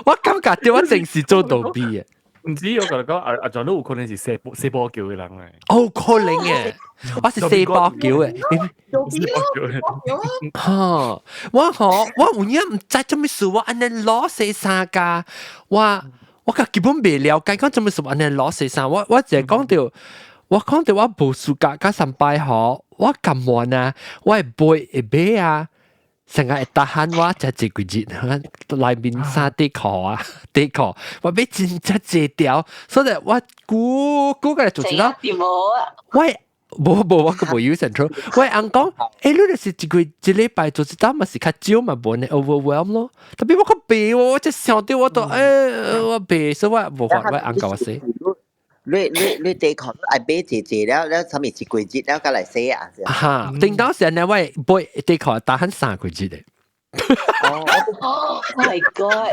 我感覺到我正事做到味啊。毋知我共你講，阿阿 John 都有可能是洗波洗波橋的人嚟。哦，可能嘅，我是洗波橋的。洗波橋的。哈，我嗬，我有影毋知做咩事，我按呢攞洗衫㗎，我較基本袂了解講做咩事按呢攞洗衫，我淨係講著，我講著我無暑假甲上擺嗬，我甘願啊，我會買會買啊。成日會得閒我食這幾日，內面衫底褲啊底褲，我買真正濟條，所以我估估個做一道。我無無我閣無有 central，我翁講，欸，你就是一個一禮拜做一道嘛是較少嘛，無呢 overwhelm 咯。特別我閣袂喎，我這想著我都欸，我袂，所以我無法我翁共我洗。你底褲愛買濟濟了了，啥物一季節了，才來洗啊？哈，頂當時呢，我買底褲打很3個月的。哦，My God！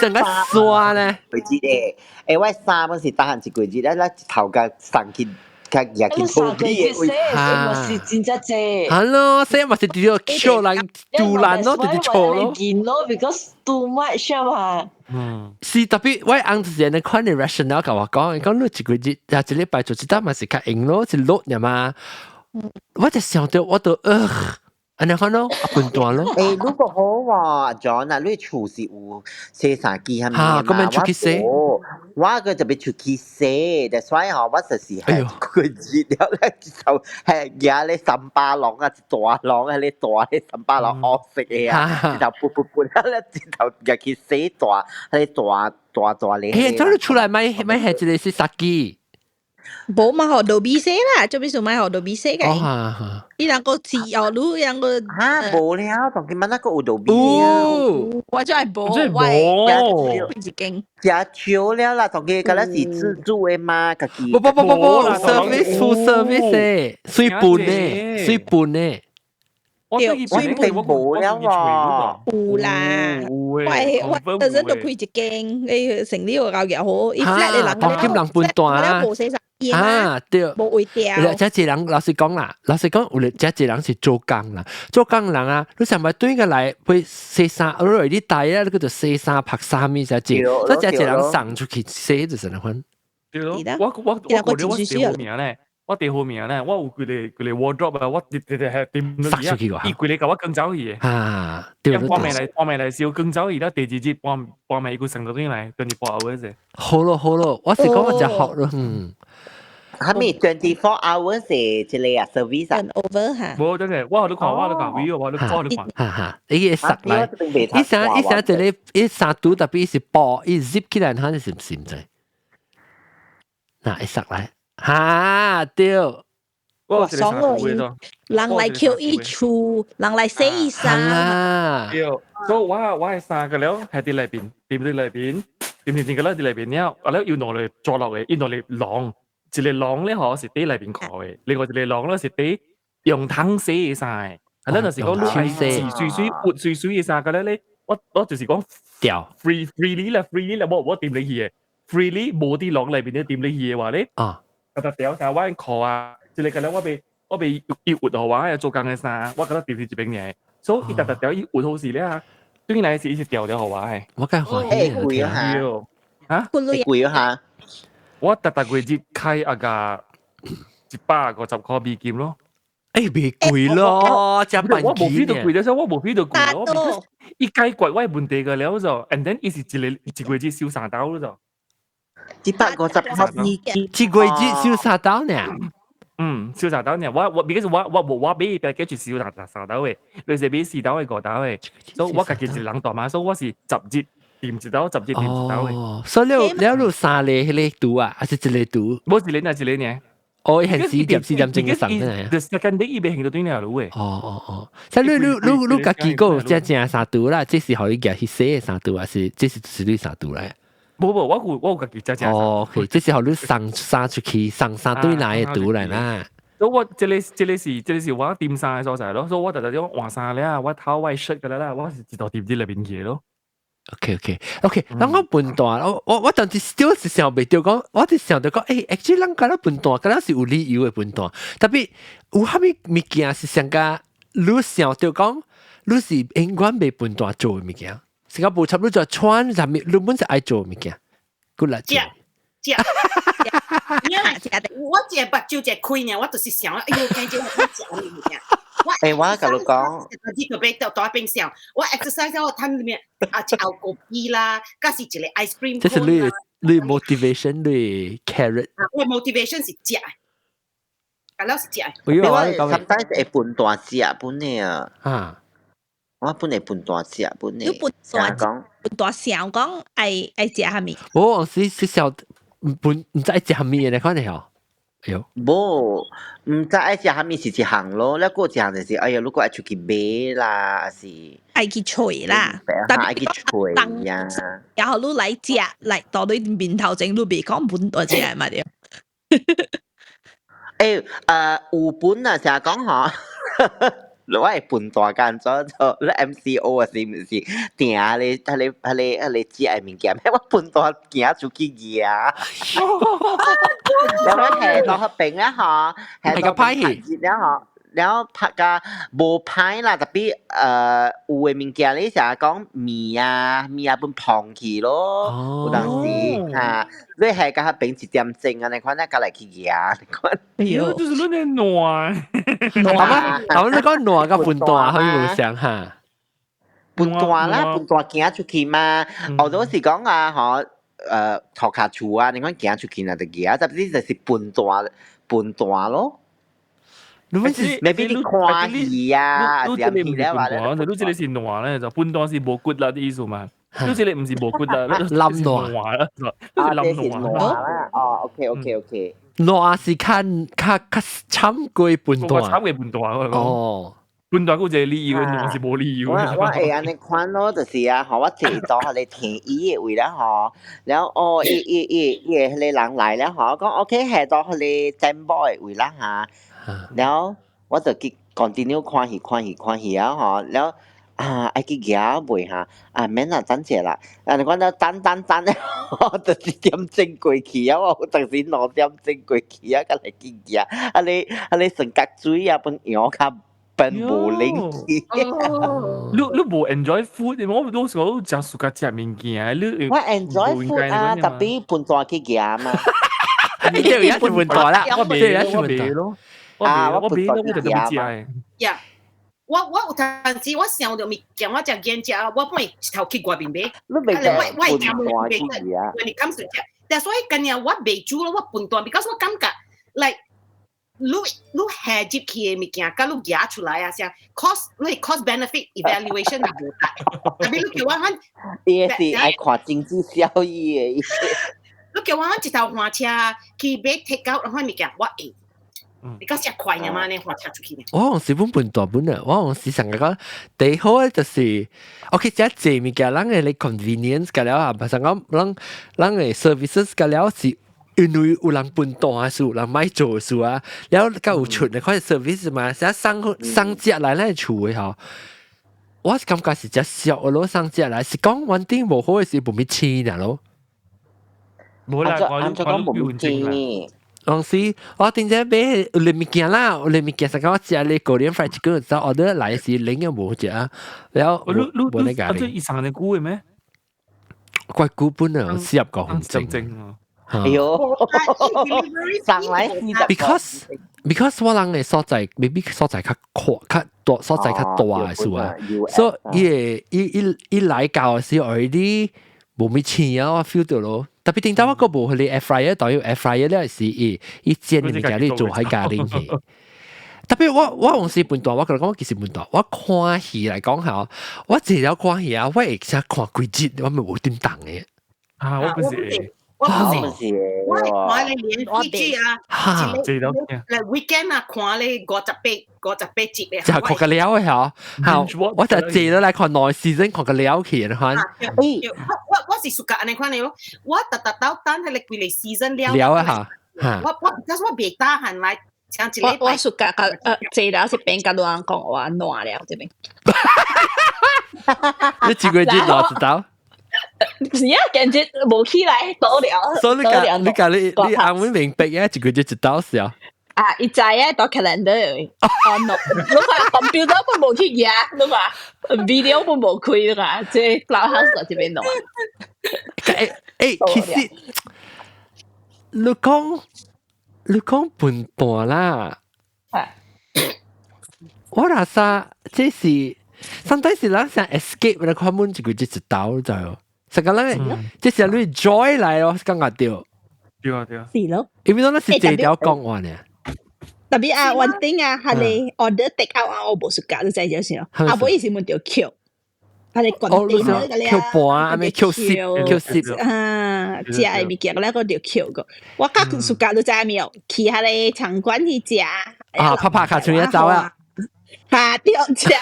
成個刷呢？季節的，欸，我衫攏是打很一季節了，了頭家送去。較也去三個月洗，嘛是真正濟。係咯，洗嘛是直接錯人杜爛咯，直接錯咯。見咯，because too much 啊嘛。是特別，我翁就是按呢款的 rationale 共我講，講你一個月啊一禮拜做一道嘛是較閒咯，是落爾嘛。我就想著我就按呢款咯，啊笨蛋咯。欸，如果好喎，John 啊，你厝是有洗衫機係咪哈，咁樣出去洗。我個就欲出去洗，that's why 嗬，我就是係個熱了咧，就係舉咧三巴籠啊，一大籠係咧大咧三巴籠黑色的啊，一頭撥撥撥了咧，一頭入去洗大，係大大大咧。欸，走你出來買買係一個洗衫機。無嘛，予路邊洗啦，做咩事莫予路邊洗嘅？哦，伊人個自由路，人個哈無了，當今晚那個有路邊啊。我真係無，我一間。食少了啦，當今敢若是自助的嘛，家己。不不不不不，service full service 的，水半的，水半的。對，水半無了喎。有啦，我本身都開一間，你成日有搞嘢好，伊 flat 的人，當今人笨蛋啊。無洗衫。啊，對，無位掉。這一人老實講啦，老實講，有這一人是做工啦，做工人啊，你上擺對個來去洗衫，你來你帶啊，你叫做洗衫、曝衫物啥子，這這一人送出去洗就是那款。對咯，我我覺得我第號名咧，我第號名咧，我有幾個幾個 wardrobe 啊，我直直係掂塞出去個，伊規個共我扛走去的。啊，對。半暝來半暝來燒扛走去，了第二日半半暝伊閣送倒轉來，24 hours。好咯好咯，我是講我就學咯，嗯。係咪 24 hours 的這個啊 service 啊？over 哈。無真係，我予你看，我予你看，video，我予你我予你看。哈哈，伊會塞來，伊啥伊啥這個伊衫拄特別是布，伊 zip 起來，看是毋是毋知？嗱，會塞來，哈對。我一個衫櫥嘅咗。人來抾伊厝，人來洗伊衫。啊！對，所以我的衫個了係佇內邊，掂佇內邊，掂掂掂個了佇內邊了，啊了又攞來抓落嚟，又攞來晾，一個籠咧嗬是佇內邊看的，另外一個籠咧是佇用湯洗的衫的。啊，咱就是講你愛洗水水、活水水的衫個咧咧，我就是講掉 freely 啦，freely 啦，我掂入去的，freely 無佇籠內邊咧掂入去的話咧，啊，特掉衫我褲啊，一個個咧我袂伊活予我做工的衫，我覺得掂佇這邊爾，所以伊特特掉伊活好時咧啊，對來是伊是掉掉予我的。我梗歡喜。貴啊嚇！嚇？貴啊嚇！我逐逐月日開啊個150塊美金咯。欸，袂貴咯，食飯我無 feel 到貴，所以我無 feel 到貴咯。伊解決我的問題個了就，and then 伊是一個一個月收三刀咯就。150塊美金，一個月收三刀呢？嗯，收三刀呢？我 because 我無我買 package 收三刀的，你是買四刀的五刀的，所以我家己一人大嘛，所以我是10日掂一刀，十日掂一刀的。哦，所以你有三個彼個櫥啊，還是一個櫥？無一個爾，一個爾。哦，係4點4點鐘嘅送真係。 The second day 伊袂行到對了路的。哦哦哦，所以你家己閣有遮正衫櫥啦，這是予你夾去洗的衫櫥，還是這是就是你衫櫥來？無無，我有家己遮正。哦，OK，這是予你送衫出去，送衫對來的櫥來啦。所以我這個是我掂衫的所在咯，所以我逐逐種換衫了，我頭我 shirt 個啦，我是一道掂佇內面去咯。 OK，咱講笨蛋，我當時 still 是想袂著講，我就想著講，欸，actually 咱敢若笨蛋，敢若是有理由的笨蛋，特別有啥物物件是上加你想著講，你是永遠袂笨蛋做的物件，是講無插你就穿啥物，你本是愛做的物件，骨力做。食，我一個目睭一開呢，我就是想，哎喲，驚這我食啥物物件。欸，我共你講，你就欲到大邊想，我 exercise 我趁裡面啊，一後果皮啦，佮是一個 ice cream。這是你 motivation 你 carrot。我 motivation 是食，咁了是食。我我 sometimes 會笨蛋食本的啊。啊。我本會笨蛋食本的。你笨蛋講，笨蛋想講愛食啥物？我是想本毋知愛食啥物的，可能吼。哎喲，無，毋知愛食啥物是一項咯，了閣一項就是，哎呀，如果愛出去買啦，還是愛去揣啦，愛去揣呀。然後你來食，來到你面頭前，你袂講笨蛋食嘛對？欸，有本啊，成日講吼，我會笨蛋間做做，你 MCO 啊，是毋是？定咧，彼個食的物件，我笨蛋行出去蜈。然後我下到彼邊咧吼，下到歹熱了吼，然後拍甲無歹啦，特別有的物件你成日講麵啊，麵啊本膨去咯，有當時嚇，你下甲彼邊1點鐘按呢款，咱甲來去蜈，你看。哎喲，就是你咧爛，爛，頭你講爛佮笨蛋可以無相哈？笨蛋啦，笨蛋行出去嘛，有都是講啊，吼，塗跤厝啊，你講行出去若就蜈，特別就是笨蛋笨蛋咯。你們是 maybe 你看戲啊，你這個毋是笨蛋，你這個是爛咧，就笨蛋是無骨力的意思嘛。你這個毋是無骨力，你冧爛啦，你是冧爛啦。哦，OK。爛是較慘過笨蛋，慘過笨蛋哦。笨蛋閣有一個理由，爛是無理由。我會按呢款咯，就是啊，吼，我坐到彼個天椅的位了吼，然後哦，伊個彼個人來了吼，講 OK 下到彼個展播的位啦哈，然後我就去 continue 看戲看戲看戲啊吼，然後啊愛去蜈未哈，啊免啦，等者啦，啊你講了等等等，我就1點鐘過去啊，我有當時2點鐘過去啊，才來去蜈，啊你啊你成角水啊，本羊較變無靈氣。你無 enjoy food，我有時候誠喜歡食物件，你我 enjoy food 啊，特別笨蛋去蜈嘛。你這個也是笨蛋啦，我袂我袂咯，啊我袂我就特別食的。呀，我有當時我想著物件，我食見食，我本一頭去外面買。你袂我會食無袂得，when it comes to 食，但所以今年我袂煮咯，我笨蛋，because 我感覺，like 你下入去的物件，佮你蜈出來啊，啥 cost 你 cost benefit evaluation 也無大，特別你叫我看，伊是愛看經濟效益的。你叫我一頭換車去買 take out 嗰款物件，我會。你講食快嘅嘛？你換車出去呢？我是本笨大本啊！我是成日講第好嘅就是，OK，這濟物件，咱嘅你 convenience 個了啊，唔係講咱咱嘅 services 個了是因為有人笨大嘅事，有人買做事啊，了較有出嘅款 service 嘛，成送送食來咱厝嘅吼。我是感覺是只小嘅咯，送食來是講穩定無好嘅是無咪錢咯。無啦，我按照講無咪錢。當時我頂只買有物件啦，有物件實講我食你個人 fried chicken 就 order 來時零又無食啊，了你你你啊，這以上的久嘅咩？怪久本啊，40個分鐘。正哎呦，上來 because 我人嘅所在，maybe 所在較闊、較大，所在較大嘅數啊，所以伊伊伊伊來到嘅時 already 無咩錢啊，我 feel 到咯。特別頂到我個無去你 air fryer，當有 air fryer 咧是伊伊煎嘅物件你做喺家裡去。特別我有時笨蛋，我跟你講我其實笨蛋。我看戲來講下，我這了看戲啊，我會先看幾集，我咪無點動嘅。啊，我不是。我不是，我係看你連續劇啊，嚟 weekend 啊，看你58、58集嘅。就係看個了嘅嚇，嚇！我就借咗來看內 season 看個了去，你看。我我是屬按呢款嘅咯，我特特到等係你幾個 season 了。了啊嚇！我我我袂打閒來，像一我我屬甲甲坐了是邊甲人講話爛了這邊。你幾個月爛一道？是啊，感覺無起來倒了。所以你講你講你你啱會明白嘅，一個月一道是啊。啊，伊知影到 calendar 哦，no，你看 computer 本無去壓，你看 video 本無開，你看這 Clubhouse 這邊弄。誒誒，其實你講笨蛋啦，我那啥，這是，上底是咱想 escape 你看滿一個月一道就。實個咱，這是你 joy 來哦，感覺到。對啊對啊。是咯。因為咱是這條講話呢。特別啊，one thing 啊，係你 order take out 啊，我無暑假你知就是咯。啊，無伊是問到扣，係你滾電嗰個咧。扣盤啊，咩扣攝扣攝。啊，食的物件咧個就扣個。我較暑假你知沒有？去下個場館去食。啊，拍拍卡出一走啊！嚇對，食食食，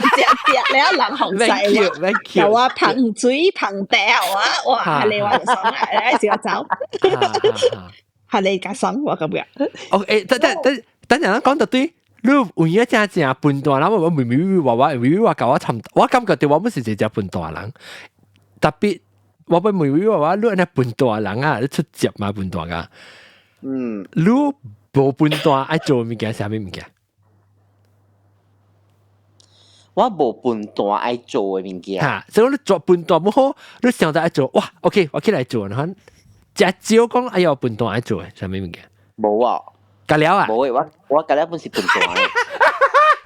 了人紅晒我，又話捧水捧掉啊！哇，你話就爽啊，來時我走，係你較爽我感覺。哦，誒，等等等，等陣講到對，你有影真正笨蛋人，我微微話我，微微話教我尋，我感覺到我本是一隻笨蛋人，特別我本微微話我，你按呢笨蛋人啊，你出接嘛笨蛋噶？嗯，你無笨蛋愛做物件，啥物物件？我無笨蛋愛做的物件。嚇，所以你做笨蛋無好，你想到愛做，哇，OK，我起來做，你看，真少講哎喲笨蛋愛做的，啥物物件？無啊，甲了啊？無的，我我甲了本是笨蛋的。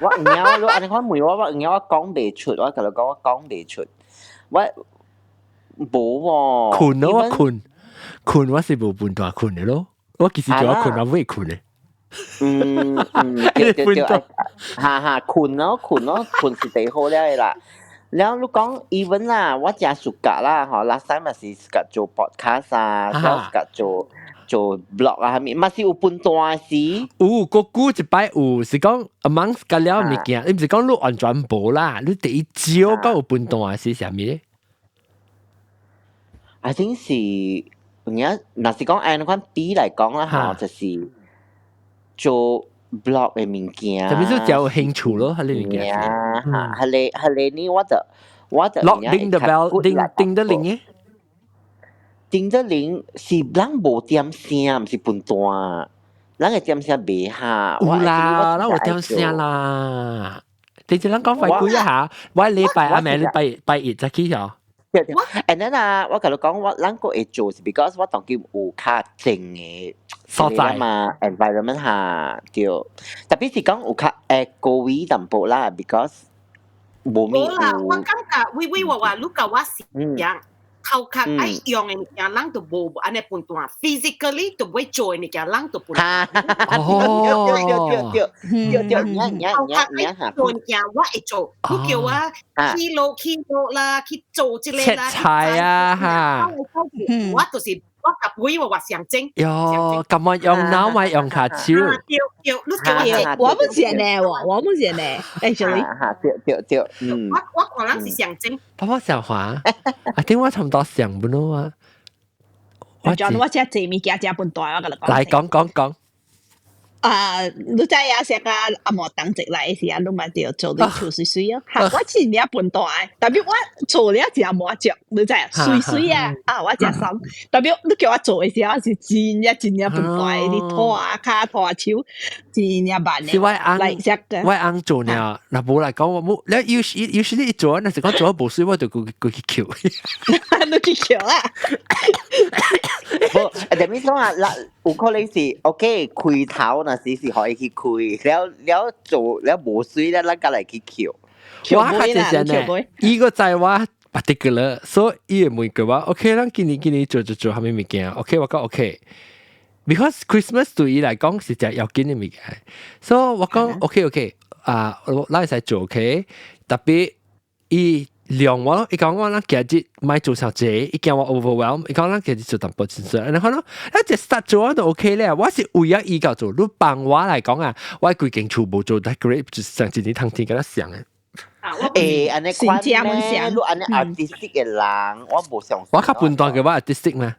我毋曉，你按呢款問我，我毋曉，我講袂出，我共你講，我講袂出。我無喎。睏咯，我睏，睏我是無笨蛋睏的咯。我其實叫我睏，我會睏的。嗯嗯，對對對，哈哈，睏咯睏咯，睏是最好了的啦。了你講 even 啦，我誠 suka 啦，吼，last time 嘛是 suka 做 podcast 啊，suka 做做 blog 啊，啥物嘛是有笨蛋時。有個久一擺有，是講 amongst 個了物件，你毋是講你完全無啦，你第一少講有笨蛋是啥物咧？I think 是，有影，若是講按款比來講啦，吼，就是做 blog 的物件。特別是較有興趣咯，係呢物件。嚇，係你係你呢？我就我就叮the bell，叮叮得鈴嘅。叮得鈴是人無點聲，毋是笨蛋。人嘅點聲袂下。有啦，咱有點聲啦。直接咱講快幾一下，我禮拜啊，咪禮拜拜一才去哦。 And then 啊，我共你講，我咱個會做是 because 我當今有較靜嘅所在嘛，environment 下對。特別是講有較誒高位淡薄啦，because 無咩無啦，我感覺微微話話，你共我是樣。頭殼愛用的物件，人就無按呢笨蛋，physically 就欲做的物件，人就笨蛋。哦，對對對對對對，頭殼愛做物件，我會做。你叫我去落去落啦，去做這個啦，切菜啊哈。我就是我甲畫我畫象徵。喲，咁我用腦咪用跤手。對對，你叫我我唔是呢喎，我唔是呢，actually。對對對，嗯。我可能是象徵。爸爸想話，啊，點我差唔多想不到啊。我我食濟物件食笨大，我共你講。來講講講。啊，你知影啥個阿毛當值來時啊，你嘛著做你厝媠媠啊。哈，我真正笨大，特別我做了真滿足，你知啊？媠媠啊，啊，我真爽。特別你叫我做的時候，我是真正真正笨大，你拖啊跤拖手，真正慢的。是我翁，我翁做呢，若無來講我冇，你有時有時你一做，若是講做無媠，我就過去抾。你去抾啊？無，但係講啊，嗱，有可能是 OK 開頭若是是可以去開，了了做了無媠了，咱才來去抾。我較濟是呢，伊個知我 particular，所以伊會問過我，OK，咱今年今年做做做啥物物件？OK，我講 OK。Because Christmas 對伊來講是隻要緊的物件，所以我講 OK OK，啊，我咱會使做 OK，特別伊量我，伊講我咱今日莫做傷濟，伊驚我 overwhelm，伊講咱今日做淡薄少少，然後咯，一隻 start 做我就 OK 咧，我是為咗伊夠做，你幫我來講啊，我規間厝無做 decorate，就上一年通天共他像的。欸，按呢款咧，你按呢 artistic 的人，我無相信。我較笨蛋嘅我 artistic 嘛，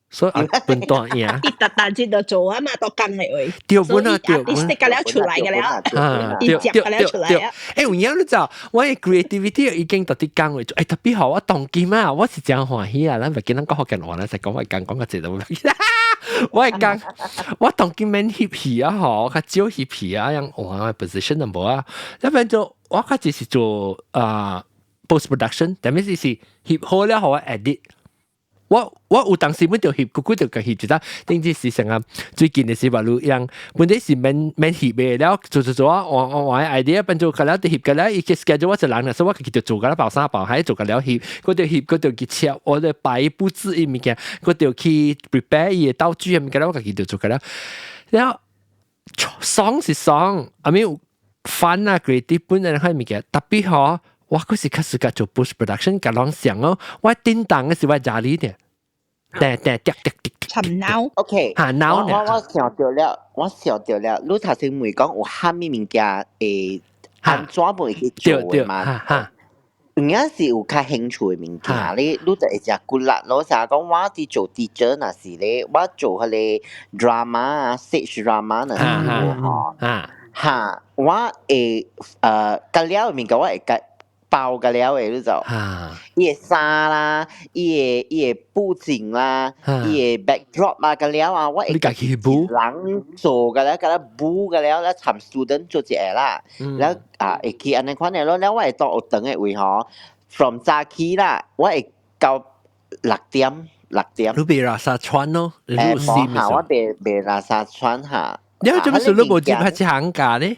所以笨蛋贏。伊逐逐日就做啊嘛，都工的話。對本啊，對本。 artistic 個了出來個了，啊，對對對對。欸，有影你知道，我的 creativity 已經特別講話，欸，特別好，我當今啊，我是真歡喜啊，咱袂見咱講福建話，咱是講我講講個這都。我會講，我當今免翕戲啊，吼，較少翕戲啊，樣換 position 都無啊，一般做我較只是做啊 post production，但係是翕好了，予我 edit。我有當時本就翕，久久就共翕一下，頂次是成啊，最近的是話你樣，本底是免免翕的，了做做做啊，換換換 idea，變做個了就翕個了，伊個 schedule 我一人啦，所以我家己就做個了包衫包，還做個了翕，我就翕，我就去切，我就擺佈置伊物件，我就去 prepare 伊的道具物件，我家己就做個了，了爽是爽，I mean fun 啊，creative 本來彼物件，特別吼。我閣是較適合做 post production，共人想哦，我叮當的是我家裡的，對對對對對。尋腦，OK，嚇腦我我想到了，我想到了，你頭先問講有啥物物件會按怎會去做的嘛？有影是有較興趣的物件，你你就會誠骨力咯。成日講我佇做 teacher 若是咧，我做彼個 drama 啊，stage drama 若是有吼，哈，我會甲了的物件我會共包個了的，你就，伊的衫啦，伊的布景啦，伊的 backdrop 啊，個了啊，我會你家己補人做個了，共他補個了，了參 student 做一個啦，了啊會去按呢款的咯，了我會到學堂的位吼，from 早起啦，我會到6點6點。你袂垃圾穿咯，你有嚇，我袂垃圾穿嚇。你做咩事你無接彼一行教咧？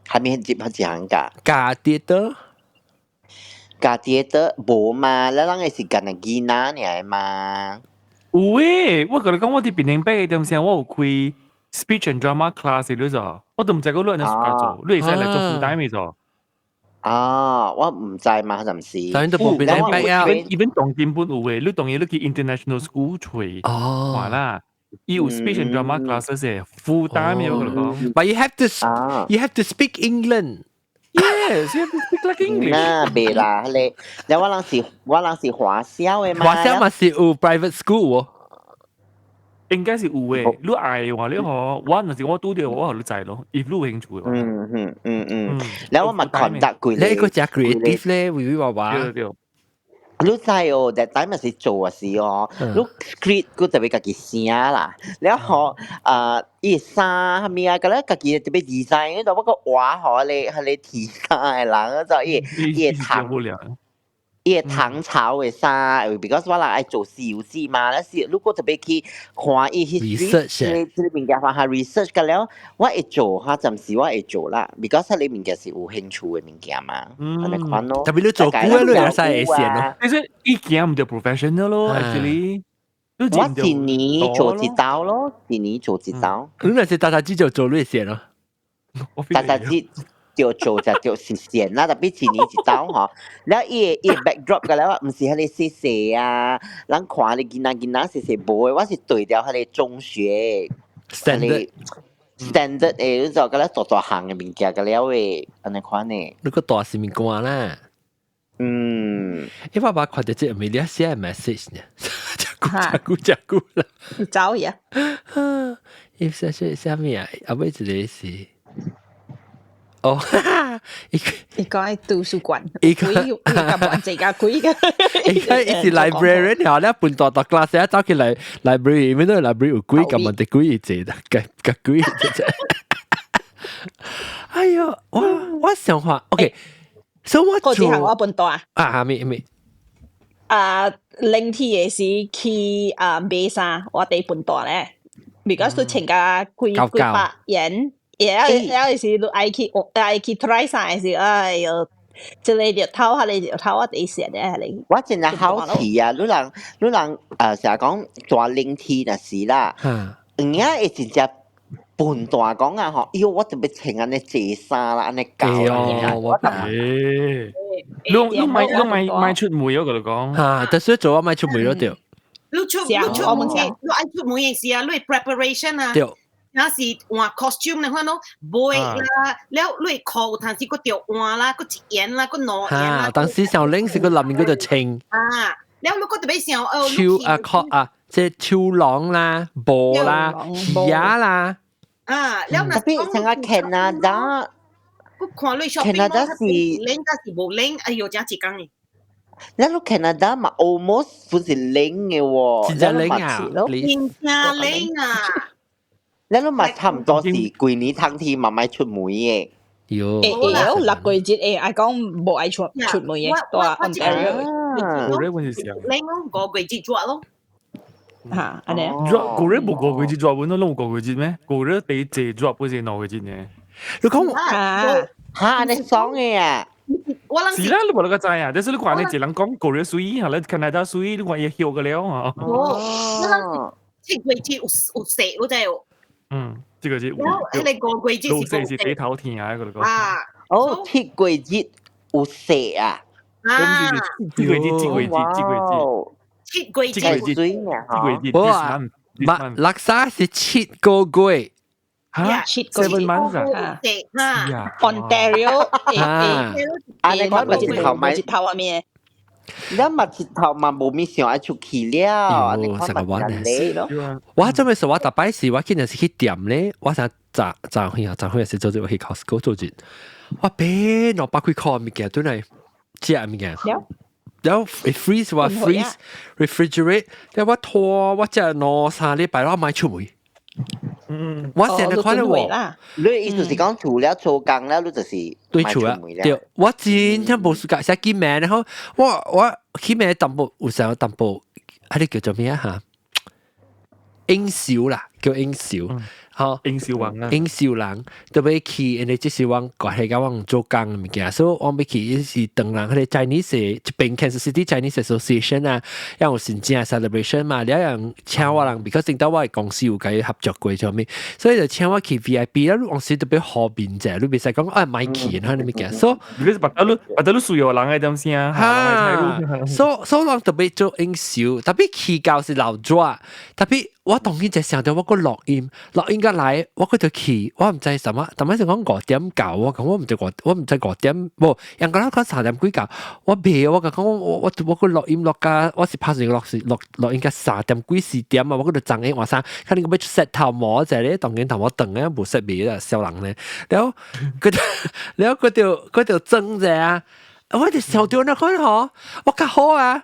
還沒接彼一行教？教 theatre？教 theatre 無嘛，咱人的是干那囡仔爾嘛。有誒，我共你講，我佇檳城八點時，我有開 speech and drama class 你知，我都毋知講你按呢暑假做，你會使來做 full time 的做。啊，我毋知嘛，暫時。當然都無檳城八啊。 even 當今本有誒，你當然你去 international school 揣，話啦。伊有 speech and drama classes 的 full time 的，我共你講。 But you have to speak England. Yes, you have to speak like English. 那袂啦，彼個，了我人是華小的嘛。華小嘛是有 private school 喎。應該是有誒，你愛的話，你嗬，我若是我拄著，我予你知咯。if 你有興趣的話。了我嘛 conduct 幾個。你個誠 creative 咧，維維娃娃。對對。你知哦，that time 是做啊時哦，你 script 閣特別家己寫啦，了後啊，伊衫啥物啊，個咧家己特別 design，就我個畫予彼個鐵衫的人，就伊唐伊個唐朝的衫，because 我人愛做《西遊記》嘛，那是如果特別去看伊 history，這個物件看下 research 個了，我會做，哈，暫時我會做啦，because 彼個物件是有興趣的物件嘛，按呢款咯。特別你做久你會使會線咯。其實伊驚毋著 professional 咯，actually。我一年做一道咯，一年做一道。你若是大大只就做你會線咯。大大只。著做就著實現啦，特別一年一道吼。了伊個 backdrop 個了，毋是彼個細細啊，人看你囡仔囡仔細細無的，我是對著彼個中學 standard standard 的，你就個了大大項的物件個了的，按呢款的。你個大是物件啦。欸，我爸看著這 Amelia 寫 message 呢，真久真久真久啦。走呀！伊寫寫啥物啊？後尾一個是，哦，伊伊講喺圖書館，伊鬼伊甲問這個鬼個，伊個伊是 librarian 了，你笨大大 class 走去來 library，因為那 library 有鬼個問題，鬼坐的，個個鬼坐坐。哎喲，我想話，OK，所以我嗰時我笨大啊，咩咩？啊，冷天嘅時去啊買衫，我哋笨大咧，because 都穿甲幾幾百元。然後是愛去 try 衫時，哎喲，這個日頭，彼個日頭，我第時咧係我真係好奇啊！你人成日講大冷天若是啦，有影會真正笨大講啊吼！喲，我特別穿按呢濟衫啦，按呢厚啦，我你你莫你莫莫出門咯，佢就講。嚇，但是做我莫出門咯對。你出門，你愛出門嘅時啊，你 preparation 啊。對。若是換 costume 你看喏，背啦，了你褲有當時閣著換啦，閣一件啦，閣兩件啦。當時上冷是個內面嗰度穿。啊，了你閣特別想哦。手啊，褲啊，即係手囊啦、布啦、鞋啦。啊，了特別像啊 Canada，我看你 shopping Canada 是冷，但是無冷，哎喲，真一工呢。咱個 Canada 嘛，almost 不是冷嘅喎。真正冷啊！真正冷啊！咱都嘛差唔多是規年冬天嘛莫出門嘅。喲，會會六個月會愛講無愛出門嘅，蹛 Ontario。個月阮是啥？冷咯，五月節熱咯。嚇，按呢？熱個月無五月節熱，阮都攏有五月節咩？個月第一熱不是兩個月呢？你講嚇嚇，按呢爽嘅啊！我是啦，你無那個知啊？但是你看你一人講個月水，嚇，你 Canada 水，你看伊曉個了啊。哦，7月節有雪，你知無？嗯，這個是。我彼個五月節是是地頭天啊，嗰個。啊！哦，七月節有雪啊！啊！七月節，七月節，七月節。七月節，七月節，七月節。無啊，馬垃圾是7個月。嚇，7個月 seven months 啊？嚇，Ontario，啊，你講咪日頭咪日頭啊咩？你嘛日頭嘛無咪想愛出去了，你看嘛真累。我做咩事？我逐擺是我今日是去店咧，我想昨昨昏啊，昨昏是做做去 Costco 做節，我買200幾箍物件，對來食物件。然後 freeze 我 freeze refrigerate，然後我拖我食兩三禮拜，我莫出門。嗯，我成日看到我，你意思是講除了做工了，你就是對厝啊，對，我真正無時間寫去名，然後我去名淡薄有時候淡薄，彼個叫做咩啊嚇？應酬啦，叫應酬，吼，應酬人啊，應酬人，特別去，因為這是阮關係佮阮做工的物件，所以我欲去是唐人彼個 Chinese 這邊 Kansas City Chinese Association 啊，因有真正 celebration 嘛，了人請我人，because 頂到我的公司有共伊合作過啥物，所以就請我去 VIP，了你往時特別方便者，你袂使講啊莫去，彼個物件，所以你是別得你需要人的點聲，哈，所以人特別做應酬，特別去到是鬧熱，特別我當然就想著我閣錄音，錄音閣來，我閣著去，我毋知啥物，逐擺是講5點到，我講我毋知五，我毋知五點，無，人講講3點幾到，我袂，我講我閣錄音錄甲，我是拍算錄是錄錄音甲3點幾4點啊，我閣著裝起換衫，可能閣欲 set 頭毛者咧，當然頭毛長啊，無 set 袂啦，痟人咧，了後閣了後閣著裝者啊，我就想著那款吼，我較好啊。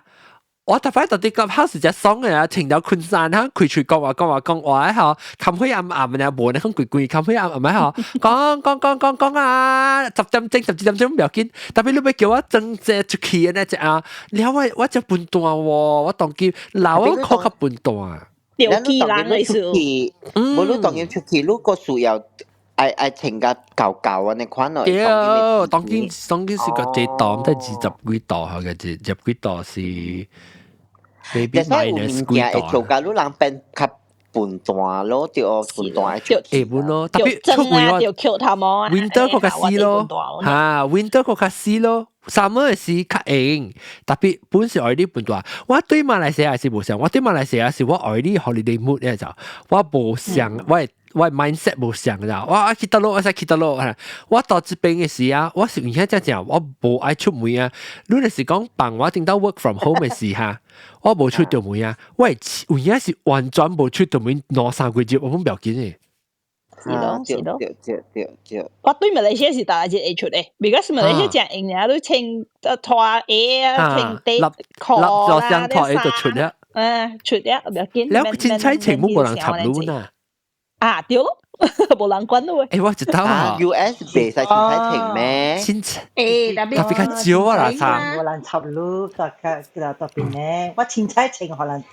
我逐擺到佇 clubhouse 只爽的啊，穿了困衫，哈，開喙講話講話講話吼，冚灰暗暗的，無呢，很規規，冚灰暗暗的吼，講講講講講啊，10點鐘、11點鐘不要緊，特別你欲叫我裝這出去的那隻啊，了我只笨蛋喎，我當今老我較笨蛋。釣機人的出去，無你當今出去，如果需要愛穿甲厚厚按呢款咯。對，當今是個這度，得20幾度，嚇個20幾度是。maybe minus 幾度。會做甲你人變較笨蛋咯，對笨蛋就會本咯，特別出門啊，就橋頭毛啊，winter 較較死咯，嚇，winter 較較死咯，summer 時較閒，特別本是愛你笨蛋。我對馬來西亞是無相，我對馬來西亞是我愛你 holiday mood 咧就，我無相，我 mindset 無相咋，我去倒落，我使去倒落，我到這邊嘅時啊，我是有影真正我無愛出門啊。你若是講放我頂到 work from home 嘅時哈，我無出到門啊，我有影是完全無出到門兩三個月，我攏不要緊嘅。是咯，是咯。對對對對。我對馬來西亞是第一日會出的，because 馬來西亞真閒爾，你穿拖鞋啊，穿底褲啦，拖鞋就出了。嗯，出了不要緊。了凊彩穿冇無人插路呐。啊，對咯，無人管咯。欸，我知道啊。 US 袂使凊彩穿咩？凊彩。欸，特別較少啊啦，差。無人插路，特較特別呢。我凊彩穿，予人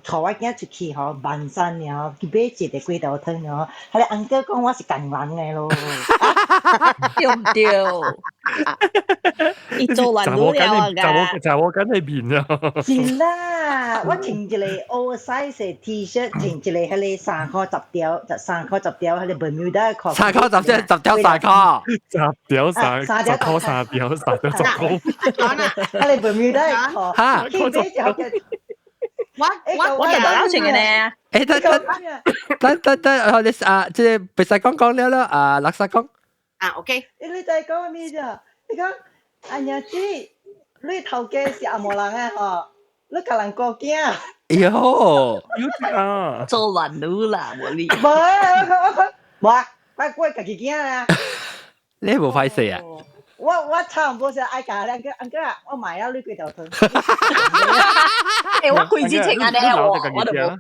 帶我囝出去吼，萬山了，去買一個雞頭湯了，彼個 uncle 講我是工人的咯。對毋對？伊做爛路了啊！查某囝的面啊！是啦，我穿一個 oversize T-shirt，穿一個彼個3箍10條，13箍10條，彼個 Bermuda 褲。三箍十條，10條3箍。十條三，10箍3條，3條10箍。彼個 Bermuda 褲。哈！去買一個。我我我就老穿嘅呢。欸，等等等等等，我哋啊，這個袂使講講了咯，啊，垃圾講。啊，OK。你在講咩啫？你講阿娘子，你頭家是紅毛人啊？吼，你共人顧囝。喲，啊！做爛路啦，我你。無啊，我無啊，我家己囝啊。你無歹勢啊？我差唔多是愛共兩個 uncle 啊，我買了你幾條湯。欸，我開始穿按呢，我都無。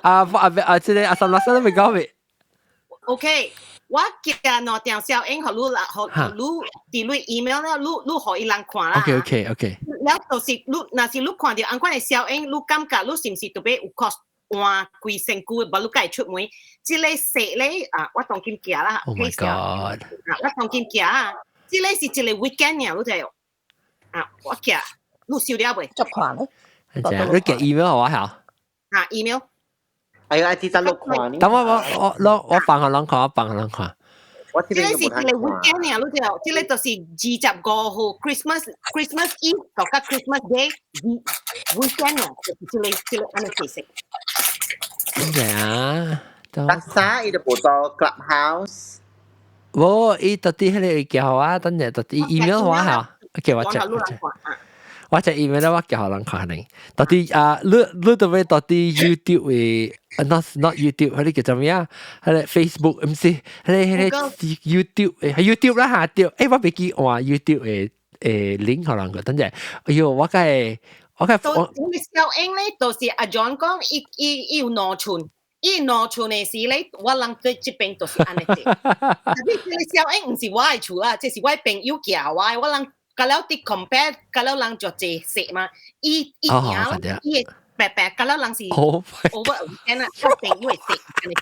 啊啊啊！這個阿三垃圾都未講未。 OK，我寄兩條小影予你啦，予你佇你 email 了，你予伊人看啦。 OK。了就是你，若是你看著按款的小影，你感覺你是毋是特別有 cause 換規身軀，無你會出門？這個色咧啊，我當今寄啦。 Oh my god！啊，我當今寄啊，這個是一個 weekend 爾，你知無？啊，我寄，你收了未？足看咧。你寄 email 予我嚇？啊，email。哎呀，直接錄看。等我放予人看，我放予人看。我這個是一個 weekend 爾，你知無？這個就是25號 Christmas Eve 到甲 Christmas Day weekend 爾，就是這個按呢形式。咩啊？垃圾伊就無做 Clubhouse。無，伊到底彼個叫我，等陣到底 email 我嚇，叫我 check 我 check。我隻 email 我叫予人看呢。到底啊，你到尾到底 YouTube 的，not YouTube，彼個叫做咩啊？彼個 Facebook 毋是，彼個 YouTube 係 YouTube 啦嚇對。欸，我袂記換 YouTube 的link 予人個，等陣，哎喲，我該我該我。小英咧，就是阿 John 講，伊有2寸，伊2寸的時咧，我人對這邊就是按呢濟。特別這個小英毋是我的厝啦，這是我的朋友寄我的，我人。甲了佇 compare，甲了人就濟色嘛，伊伊贏，伊會白白，甲了人是 over weekend 啊，我朋友會色，按呢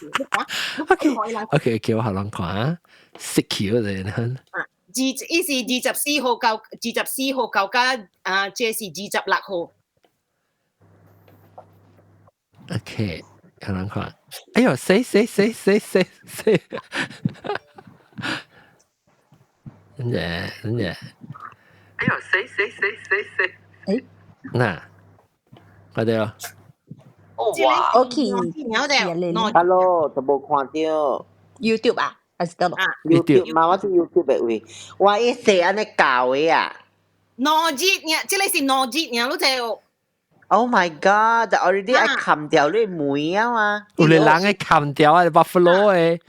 你看 OK OK，我予人看啊，色橋咧，啊，伊是24號到甲啊，這是26號。 OK，予人看，哎喲，死死死死死死，等陣等陣。哎呦，死死死死死！欸，嗱，看著。哇，OK。 Hello，都無看著。 YouTube 啊，還是佗落？YouTube 嘛，我是 YouTube 的位。哇，伊說按呢厚的啊。兩日爾，這個是兩日爾，你知無？ Oh my God！Already 愛冚掉你門啊嘛。有個人會冚掉啊，buffalo 的。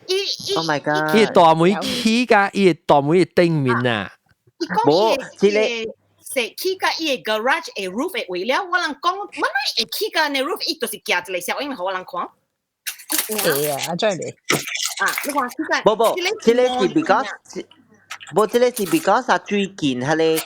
伊 Oh my God！伊大門起甲伊大門的頂面啊。伊講伊個是起甲伊個 garage 的 roof 的位了，我人講，我哪會起甲呢 roof，伊就是寄一個小影予我人看。會啊，怎會？啊，你看起甲。無無，這個是 because，無這個是 because 啊，最近彼個有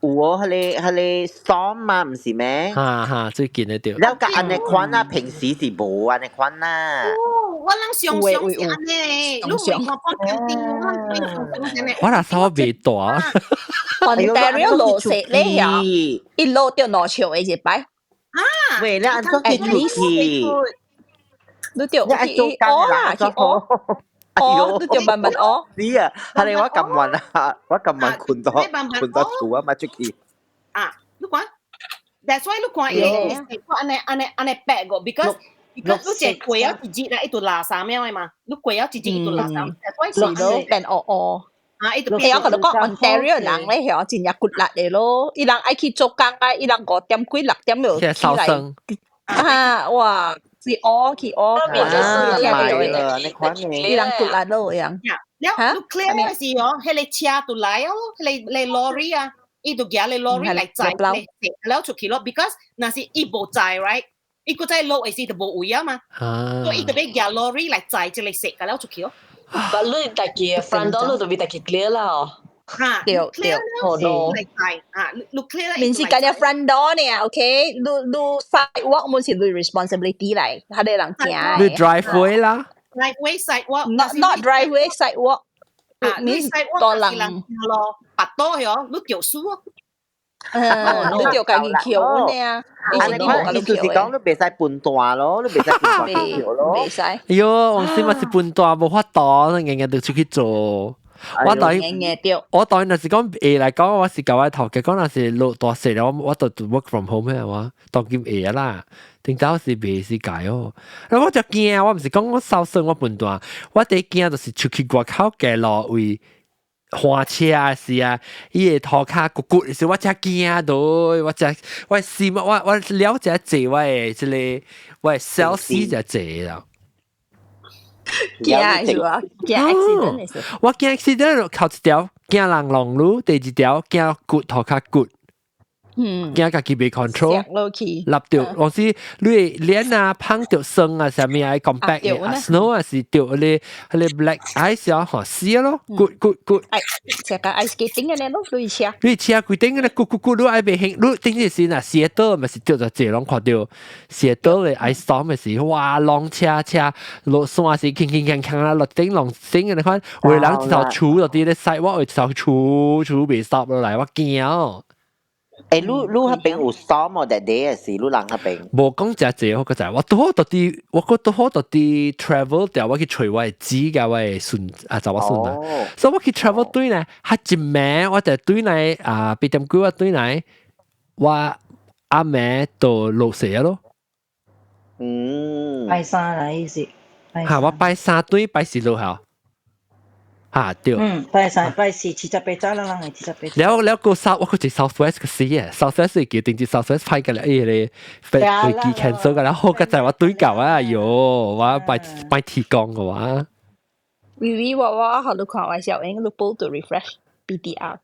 哦，彼個 storm 嘛，毋是咩？哈哈，最近的對。了佮按呢款啊，平時是無按呢款啊。哦，我人常常是按呢，你袂看半點鐘，我若稍微大。 Ontario 落雪咧呀，一落掉落潮的一擺。啊，喂，你按怎去出去？你著去學啦，去學。哦，你著慢慢學。是啊，係你我咁晚啊，我咁晚困到厝啊，嘛出去。啊，你看，That's why 你看伊個按呢按呢按呢白個，because 你這過了一日啦，伊就垃圾了的嘛，你過了一日伊就垃圾。是咯，變烏烏。啊，伊就變。我同你講，Ontario 人咧，係真正骨力的咯，伊人愛去做工啊，伊人5點幾6點就起來。啊，哇！是學去學，啊，買了，你看你，伊人骨力咯，樣。了，你 clear 的時候，彼个車就來咯，彼个 lorry 啊，伊就舉个 lorry 來載來了出去咯，because 若是伊無載，right？伊閣再落的時就無位啊嘛，所以伊就欲舉 lorry 來載這个雪共了出去咯。但你家己 front door 你就欲家己 clear 啦哦。哈，對對，哦 no。來載啊，你 clear 免是干焦 front door 呢，OK？你你 sidewalk 滿是你 responsibility 來，彼个人行。你 driveway 啦。 driveway sidewalk。 Not driveway sidewalk。啊，你 sidewalk 多人咯，白多嗬，你著輸哦。嗯，你著家己抾呢啊。啊，你看，意思是講你袂使分段咯，你袂使分段去咯。袂使。哎喲，往時嘛是分段無法度，硬硬就出去做。我當我當若是講會來講，我是共我頭家講，若是落大雪了，我就 work from home 嘅我當今會啦。頂早是袂是解哦。然後我就驚，我毋是講我受傷我分段，我第一驚就是出去外口街路位換車時啊，伊個塗跤骨骨時，我才驚到，我才我心我我了解濟我的這个我的 self 死就濟啦。驚是吧？驚 accident 是。我驚 accident 頭一條驚人弄路，第二條驚骨塗跤骨。驚家己袂 control，落去，立著，我是你臉啊，碰著霜啊，啥物啊，compact 嘅 snow 啊，是著彼个 black ice 啊，吼死咯，骨骨骨。哎，這個 ice skating 嘅呢，咯，你車。你車規頂個骨骨骨，你愛袂興，你頂陣時若跣倒，咪是著就濟攏看著跣倒嘅 ice storm 咪是，哇，浪車車落山是輕輕鏘鏘啦，落頂浪頂嘅你看，有人一頭杵落佇咧 sidewalk，一頭杵杵袂 stop 落來，我驚哦。欸，你你彼邊有 storm 無？that day 是你人彼邊？無講誠濟，我個在，我拄好到佇，我閣拄好到佇 travel 掉，我去揣我的姊佮我的孫啊，查某孫啊，所以我去 travel 對呢，較一暝我就對來啊，8點幾我對來，我阿暝就落雪咯。拜三啦意思。嚇，我拜三對拜四落下。嚇對。嗯，拜三拜四78早啦，人係七十八。了了個 South 我個是 Southwest 個死啊，Southwest 是叫定住 Southwest 派個了，伊個飛機 cancel 個了，好個在我對舊啊，喲，我拜拜天光嘅話。微微我我學你看我小英，你補到 refresh BTR，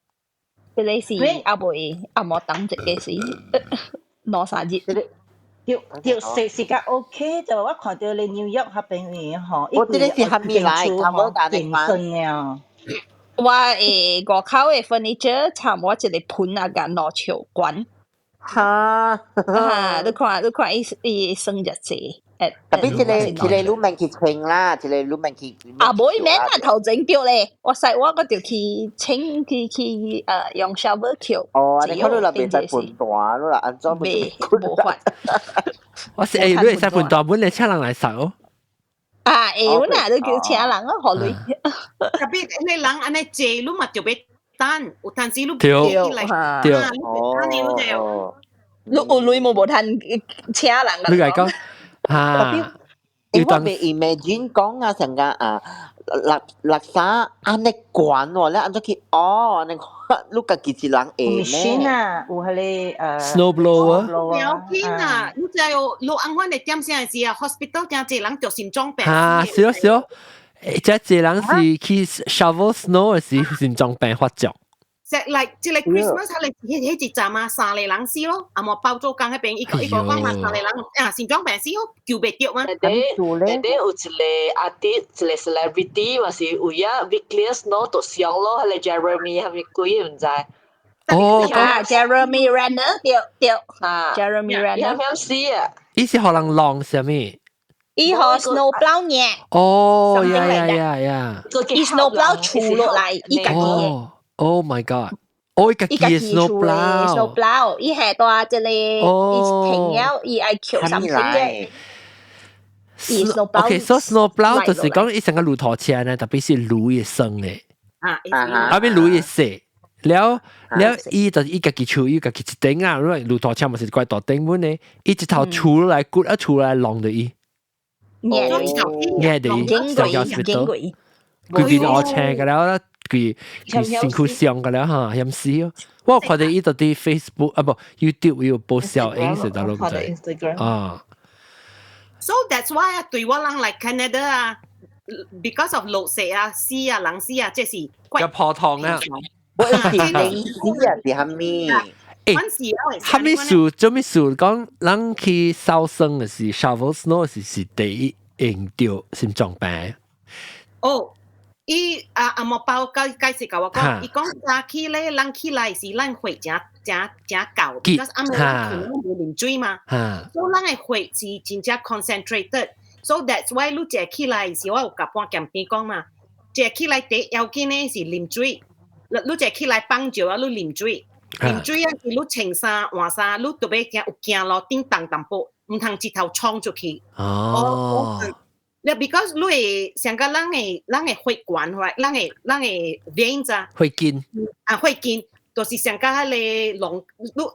這個是阿未阿無等一個是兩三日。對對，食是較 OK，就我看到你紐約彼邊位吼，我這個是蝦米來？差不多電信了。我誒外口的 furniture 差無一個盆啊，共兩尺懸。哈！哈！你看，你看伊伊算遮濟。特別這个這个你免去清啦，這個你免去。啊，無伊免啊，頭前著咧，我使我閣著去清去去用 shovel 抾。哦，你看你若袂使分段，你若按怎袂無法。我是欸，你會使分段，本來請人來掃哦。啊，會阮啊，你叫請人啊，予鐳。特別你人按呢坐，你嘛著欲等，有當時你對對，等你就。你有鐳無無趁請人。你來講。哈，我袂 imagine 講啊，成個啊，垃垃圾按呢懸喎，你按怎去哦？你看你家己一人會咩？啊，有彼个snow blower。不要緊啊！你知哦，你按款的點啥時啊？hospital 真濟人著心臟病。哈，是咯是咯，這濟人是去 shovel snow 的時心臟病發作。即 like 這个 Christmas 彼个彼彼一站啊，三个人死咯，啊無包做工彼邊一個一個講嘛，三個人啊心臟病死咯，救袂著嗎？內底內底有一个 artist，一个 celebrity 嘛是有影 weekly snow 就上咯，彼个 Jeremy 係咪鬼毋知？哦，啊，Jeremy Renner 對對啊，Jeremy Renner 伊啱死啊！伊是予人弄啥物？伊予 snow plow 呢？哦，yeah yeah yeah yeah！伊 snow plow 除落來，伊家己的。哦，Oh my God！哦，伊家己 snow plow。 Snow plow，伊係大一個，伊停了，伊愛扣三星嘅。 Snow OK，so snow plow 就是講伊成個鋁拖車呢，特別是鋁嘅生嘅，啊，啊邊鋁嘅細，了了伊就是伊家己厝，伊家己一頂啊，因為鋁拖車嘛是怪大頂本呢，伊一頭厝來骨一厝來弄著伊，捏捏著伊，上交 hospital，佢變我車嘅了，佢佢身軀傷嘅了嚇，險死哦！我看到伊就佇 Facebook 啊，無 YouTube 有報小影是大佬唔知啊。 So that's why 啊，對我人來 Canada 啊，because of 落雪啊、死啊、人死啊，這是怪普通啊。我是零死啊，是蝦米？欸，蝦米事？做咩事？講人去掃霜的是 shovel snow 是第一用著心臟病。哦，伊啊阿莫包解解釋共我講，伊講早起咧，人起來是咱血誠誠誠厚，because 暗暝咱睏無啉水嘛，所以咱的血是真正 concentrated。So that's why 你一起來時，我有共半鹹甜講嘛，一起來第一要緊的是啉水，你一起來放尿啊，你啉水，啉水啊，你穿衫換衫，你特別驚有行路頂動淡薄，毋通一頭衝出去。哦。你 because 你會上個人的血管或人的 veins 啊，血筋啊，血筋，就是上個彼个龍，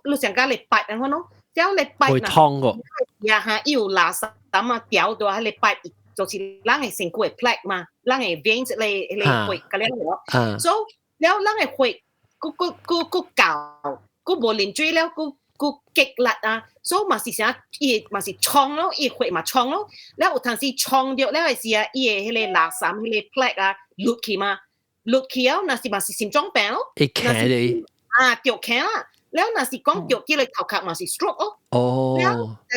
你上個咧 pipe 按款咯，只要咧 pipe 會痛個。呀哈，伊有垃圾啊掉到彼个 pipe，就是人的身軀的 plaque 嘛，人的 veins 咧彼个血個了了，所以了人的血，閣閣閣閣厚，閣無啉水了，閣閣激力啊，所以嘛是啥，伊嘛是衝咯，伊血嘛衝咯，了有當時衝著了的時啊，伊的彼个垃圾彼个 plaque 啊，落去嘛，落去了，若是嘛是心臟病咯，會徛咧，啊，著徛啦，了若是講著叫你頭殼嘛是 stroke 咯，哦，了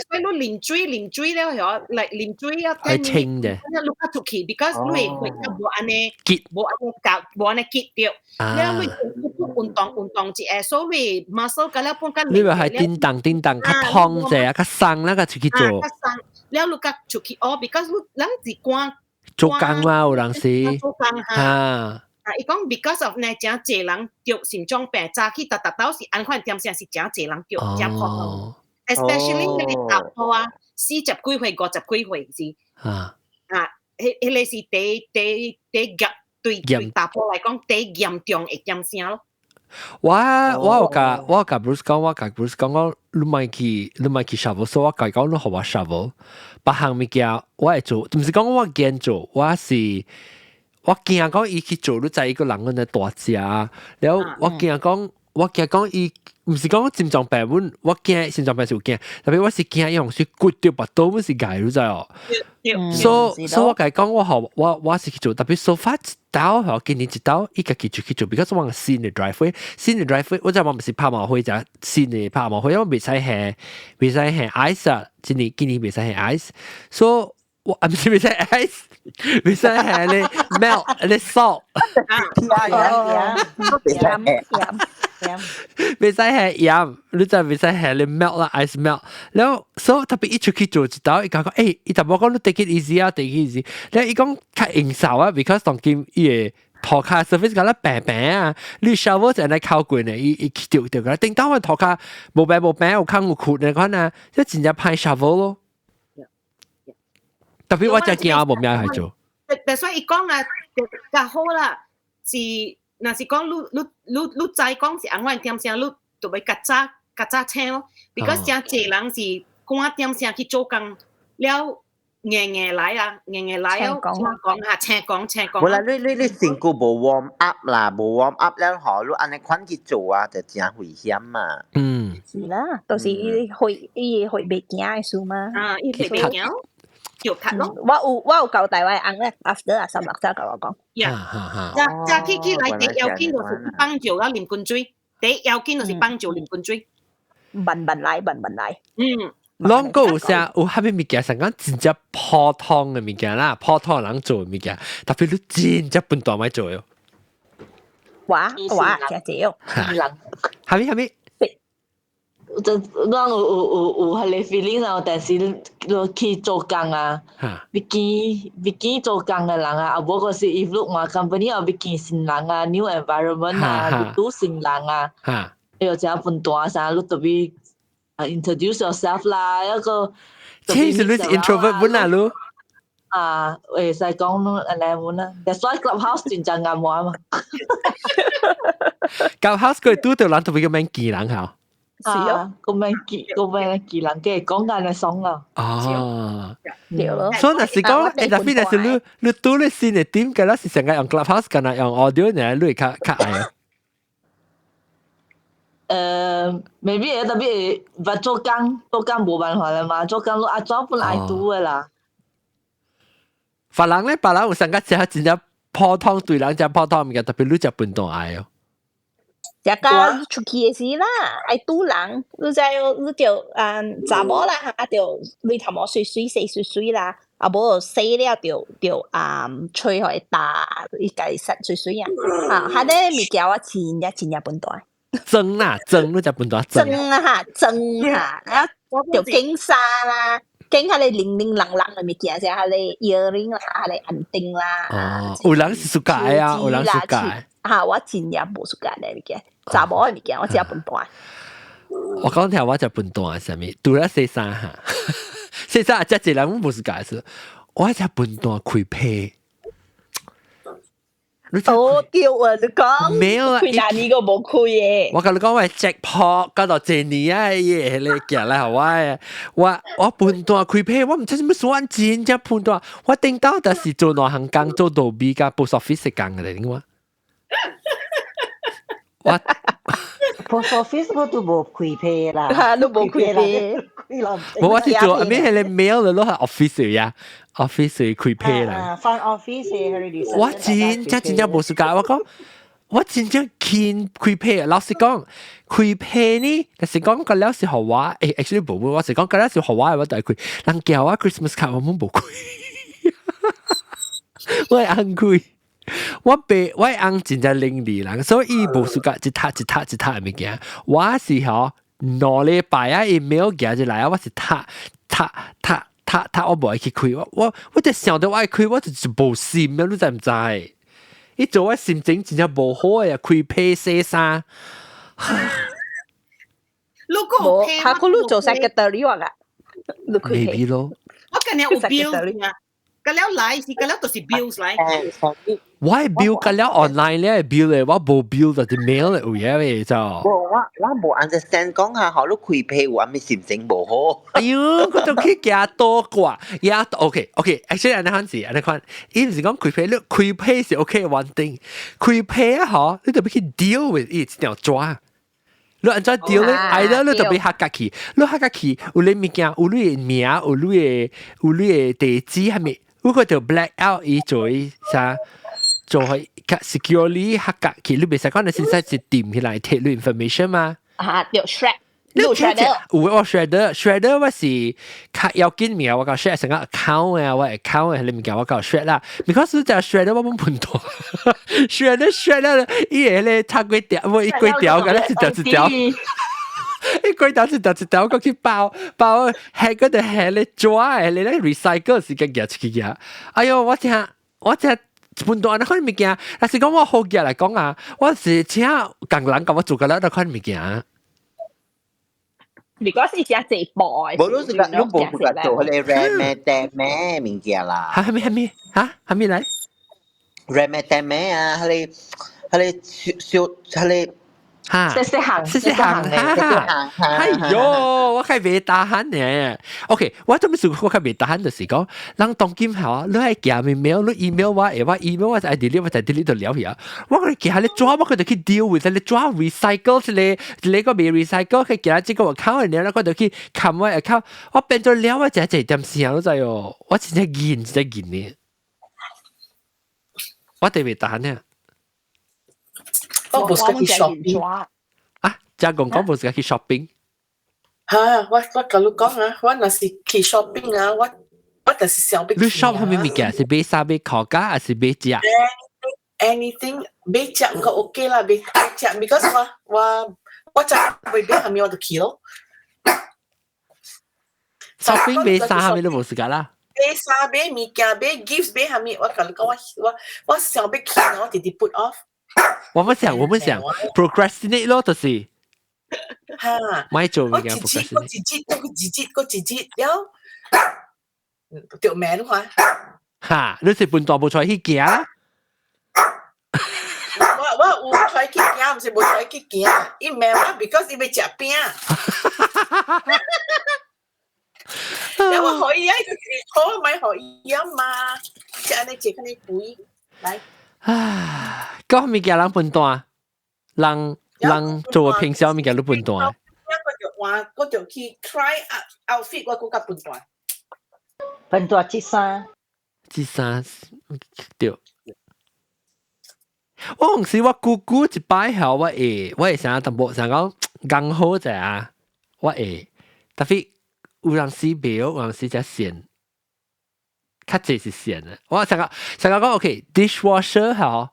所以你啉水啉水了嗬，來啉水啊，會清嘅，你較出去，because 你血較無按呢，結，無按呢夾，無按呢結著，了你運動運動一下，所以 muscle 甲了半較你話係叮當叮當較痛者啊，較鬆那個出去做，較鬆，了你較出去哦，because 你人是趕做工嘛，有人是，做工哈。啊！伊講 because of 呢，誠濟人著心臟病，早起逐逐兜是按款點聲是誠濟人著，誠普通。Especially 彼个查埔啊，40幾歲、50幾歲是。啊，彼彼个是第第第嚴對對查埔來講第嚴重的點聲咯。我有共 Bruce 講，我共 Bruce 講講，你莫去你莫去 shovel，所以我共伊講你予我 shovel，別項物件我會做，毋是講我驚做，我是我驚講伊去做，你知伊個人個大隻，了我驚講伊毋是講心臟病，阮我驚心臟病是有驚，特別我是驚伊用水骨著腹肚，阮是𠝹你知哦。所以我共伊講，我予我我是去做，特別 so far 一道，予今年一道，伊家己就去做，because 我新的 driveway，新的 driveway，我知我毋是拍毛灰，就新的拍毛灰，因為袂使下袂使下 ice 啊，今年袂使下 ice，所以我啊毋是袂使 ice，袂使下咧 melt 咧 salt，鹽鹽鹽袂使下鹽，你知袂使下咧 melt 啦，ice melt，了所以特別伊出去做一道，伊講講，欸，伊淡薄講你 take it easy 啊，take it easy，了伊講較應手啊，because 當今伊個塗跤 surface 敢若平平啊，你 shovel 就按呢扣過呢，伊伊去著著個，頂當我塗跤無平無平有空有窟呢款啊，這真正歹 shovel 咯。特別我真驚我無命去做。但所以伊講啊，較好啦，是若是講你你你你知講是按款點聲，你就欲較早較早醒咯。because 誠濟人是趕點聲去做工，了硬硬來啊，硬硬來啊，請講哈，請講請講。無啦，你身軀無 warm up 啦，無 warm up 了吼，你按呢款去做啊，就誠危險嘛。是啦，就是伊會伊會袂驚的事嘛。啊，伊會袂驚。就較咯。我有交代我的翁咧，after 啊十六才共我講。呀，早早起起來第一要緊就是放尿啊，啉滾水。第一要緊就是放尿啉滾水。慢慢來，慢慢來。攏閣有啥有啥物物件，上講真正普通的物件啦，普通人做的物件，特別你真正笨蛋欲做喲。我我誠濟哦。啥物啥物？就咱有彼個 feeling 啊，但是你去做工啊，欲見欲見做工的人啊，啊無個是 if 你換 company 啊，欲見新人啊，new environment 啊，欲拄新人啊，哎喲，誠笨蛋啥，你特別啊 introduce yourself 啦，一個其實你是 introvert 本啊，你啊，會使講按呢本啊，但所以 Clubhouse 真正啱我嘛。 Clubhouse 佢拄著人特別個免見人嚇。是啊，個免見個免見人嘅講緊就爽啦。哦，對咯。所以若是講，特別若是你拄你新的點嘅啦，是成個用 Clubhouse，敢若用 audio 呢，你會較較愛啊。Maybe 特別會做工做工無辦法啦嘛，做工你阿怎本愛拄的啦。別人咧，別人有上個食真正普通對人食普通物件，特別你食笨蛋愛哦。食到出去的時啦，愛拄人，你知你就啊查某啦，啊就眉頭毛媠媠洗媠媠啦，啊無洗了就啊吹予伊焦，伊家己洗媠媠啊，啊，彼个物件我真正真正笨蛋。妝啦，妝你食笨蛋妝啊哈，妝哈，啊就揀衫啦，揀彼個零零啷啷的物件，像彼個 earring 啦，彼個眼釘啦。哦，有人是 suka 啊，有人 suka。哈，我真正無 suka 的物件，查某的物件，我食笨蛋。我講聽我食笨蛋係啥物？除了洗衫哈，洗衫食一人我無 suka 是，我食笨蛋開批。哦，對啊，你講，沒有啊，開哪年個無開的。我共你講，我 jackpot 搞到這年啊，耶，你行來予我，我笨蛋開批，我毋知啥物算真正笨蛋。我頂到就是做兩項工，做道美佮 post office 工的，你我。我 post office 我都無開批啦，哈，都無開批。無我是做咩係你 mail 的咯，係 office 呀，office 開批啦。翻 office 係我真正真正無 suka，我講我真正輕開批。老實講，開批呢，但是講個了是予我，actually 無，我是講個了是予我的，我就會開。人叫我 Christmas 卡，我攏無開，我會尪開。我爸我翁真正伶俐人，所以伊無 suka 一沓一沓一沓的物件。我是吼2禮拜啊，email 寄入來啊，我是讀讀讀讀讀，我無愛去開。我就想著我愛開，我就是無心啊，你知毋知？伊做我心情真正無好的啊，開批洗衫。如果無，他可能做 secretary 話噶，你開 maybe 咯。我今日有 bill 啊，個了來是個了就是 bills 來。我係 bill 個了 online 咧 bill 咧，我無 bill 就是 mail 咧有嘢嘅就。我無 understand 講下，好你開批有啥物心情無好？哎喲，我都去加多掛，呀，OK OK，actually 按呢款子，按呢款，伊毋是講開批，你開批是 OK one thing，開批啊嗬，你特別去 deal with 伊一條紙。你按怎 deal 咧？either 你特別客家去，你客家去有你物件，有你的名，有你的地址係咪？如果就 black out 伊做伊啥？做係 securely 客家去，你袂使講你現在是掂起來 take 你 information 嘛？啊，對 shred，你有 shred？有我 shredder，shredder 我是較要緊物我共 shred 成個 account 啊，我 account 係你物件我共 shred 啦。because 就 shredder 我冇判斷，shredder shredder 伊個咧拆幾條，無一幾條，個咧一條一條。一幾條一條一條，我去包包，係嗰度係咧紙的，你咧 recycle 時間寄出去寄。哎喲，我聽。笨蛋那款物件，但是講我好嘅來講啊，我是請共人共我做個了那款物件。如果是食這部的，無你是你無負責做彼個 remeh 咩物件啦？嚇？啥物啥物？嚇？啥物來？remeh 咩啊？彼個小小彼個。哈，細細行，細細行，哈哈，哎喲，我較袂 tahan 呢。OK，我做咩事我較袂 tahan 就是講，人當今吼，你愛寄 email，你 email 我，會我 email 我就愛 delete，我就 delete 就了去啊。我講寄彼紙，我佢就去 deal with 你紙 recycle 一個未 recycle，佢寄這個 account 呢，我就去冚我 account，我變做了我就一點聲都知哦，我真正癮，真正癮呢。我特別 tahan 呢。我無是去 shopping 啊！加講講無是去 shopping。嚇！我共你講啊，我若是去 shopping 啊，我就是想欲。你 shop 啥物物件？是買衫買褲架，還是買食？Anything 買食個 OK 啦，買食，because 我我知會買啥物我就去咯。 shopping 買衫啥物都無時間啦。買衫買物件買 gifts 買啥物，我共你講我想欲去，我直直 put off。我不想，我不想 procrastinate 咯，就是。哈。買做物件我一日，我一日，我一日，我一日了，著命你看。哈，你是笨大無出去行啦？我有出去行，毋是無出去行。伊罵我，because 伊欲食餅。了我予伊啊，就是好毋予伊啊嘛，食按呢食較呢肥，來。唉，講物件人笨蛋，人人做平銷物件都笨蛋。我就換，我就去 try outfit，我閣較笨蛋。笨蛋折衫。折衫對。我有時我姑姑一擺後，我會想淡薄想講剛好者啊，我會，特別有陣時袂有陣時才線，較濟是線的。我想講想講講 OK，dishwasher 吼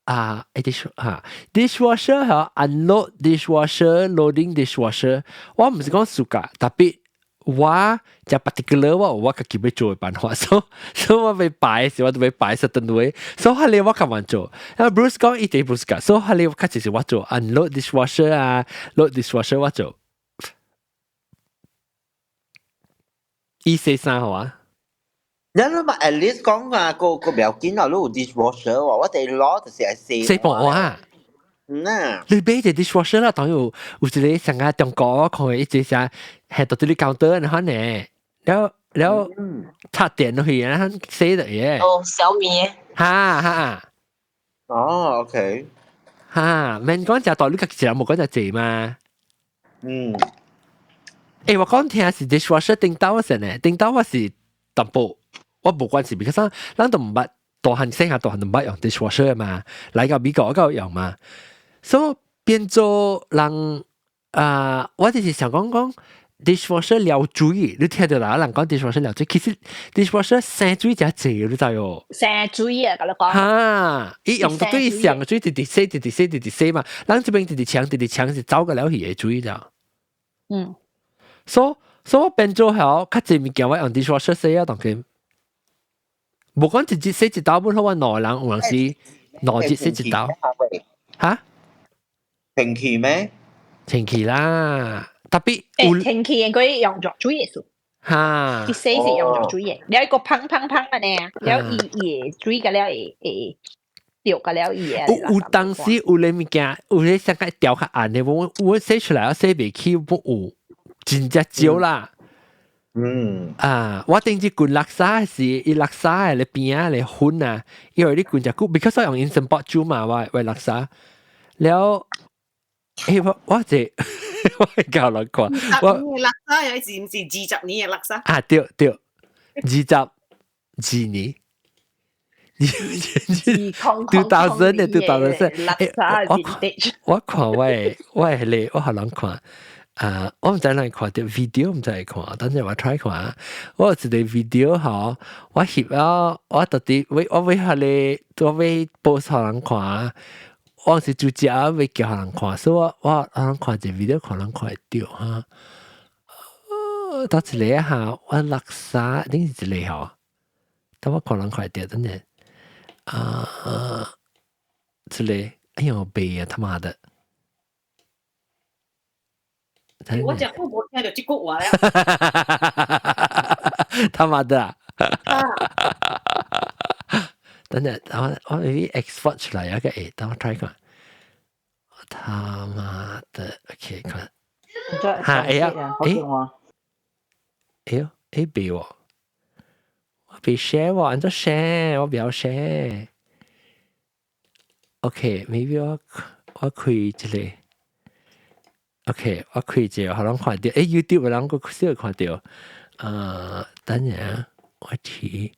啊，dish 哈，dishwasher 吼，unload dishwasher，loading dishwasher，我毋是講 suka，特別。我就 particular 我有我家己欲做的辦法，所以我欲擺時我都欲擺 certain way，所以彼个我較慢做。啊 Bruce 講伊哋 Bruce 教，所以彼个較濟是我做 unload dishwasher 啊，load dishwasher 我做。伊洗衫好啊？你你嘛 at least 講啊，個個不要緊啊，你有 dishwasher 喎，我哋攞就是愛洗。洗盤啊！嗯啊，你買隻 dishwasher 啦，當有有一個上個中國我看一隻啥，係到這裡 counter 然後呢，了了插電落去，然後洗的耶。哦，小米。哈哈。哦，OK。哈，免講食大，你家己一人無講食濟嘛。嗯。欸，我講聽是 dishwasher 頂到先呢，頂到我是淡薄，我無關係，because 咱都毋捌大漢細漢大漢都毋捌用 dishwasher 嘛，來到美國我有用嘛。所以變做人啊，我就是想講講 dishwasher 撩水，你聽著啦，人講 dishwasher 撩水，其實 dishwasher 省水誠濟，你知哦？省水啊，共你講。哈，伊用到對上水，直直洗，直直洗，直直洗嘛。咱這邊直直搶，直直搶是走個了去的水咋。嗯。所以我變做後，較濟物件我用 dishwasher 洗啊，當佢。無講一日洗一兜，本好我兩人有陣時兩日洗一兜。哈？停氣咩？停氣啦，特別欸，停氣應該用著水嘅數。哈！伊洗是用著水嘅，了一個砰砰砰嘅呢，了伊伊水個了會會掉個了伊嘅。有有當時有咧物件，有咧上個調較暗的，我我洗出來我洗袂起，我有真正少啦。嗯。啊，我頂次滾垃圾時，伊垃圾的咧邊仔咧粉啊，因為你滾隻久，because 我用 Instant Pot 煮嘛，我我垃圾了。欸，我我這我會教人看，我垃圾又是毋是20年的垃圾？啊，對對，22年，2000 的 2000，我我看我的我的彼个我予人看，啊，我毋知哪會看著 video，毋知會看，等陣我 try 看。我有一個 video 吼，我翕了，我特地為我為彼個我欲 post 予人看。我是煮食欲叫予人看，所以我我人看一個 video，看人看會著哈。倒一個哈，我垃圾，頂是一個吼，等我看人看會著，等陣啊，這個，哎呦，背啊，他媽的！我真久無聽著這句話了。他媽的啊！等陣，我我 maybe export 出來一個，誒，等我 try 看。他媽的，OK，看。哈，哎呀，誒，哎呦，哎，別喎，我別 share 喎，按怎 share，我不要 share。OK，maybe 我我開一個，OK，我開一個，予人看著，誒，YouTube 人閣少看著。等陣我去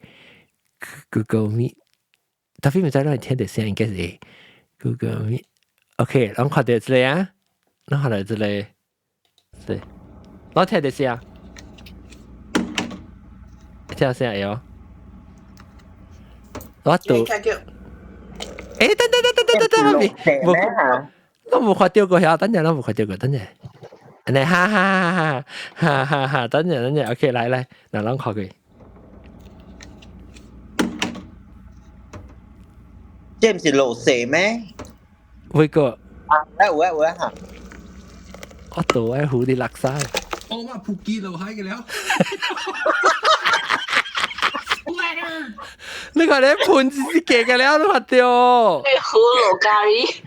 Google Meet。特別毋知咱會聽著聲，應該是 Google Meet。OK，咱看著這個啊，咱看著這個，對，我聽著聲，聽聲會哦。我拄，欸，等等等等等等等，冇，都冇看到過遐，等陣都冇看到過，等陣。嚟哈哈哈哈哈哈！等陣等陣，OK，來來，嗱，咱看佢。這毋是落雪咩？威哥。啊，有啊有啊嚇。我倒愛糊啲垃圾。我嘛撲街落海嘅了。你看你盤子是假嘅了，你看到？你糊落咖喱。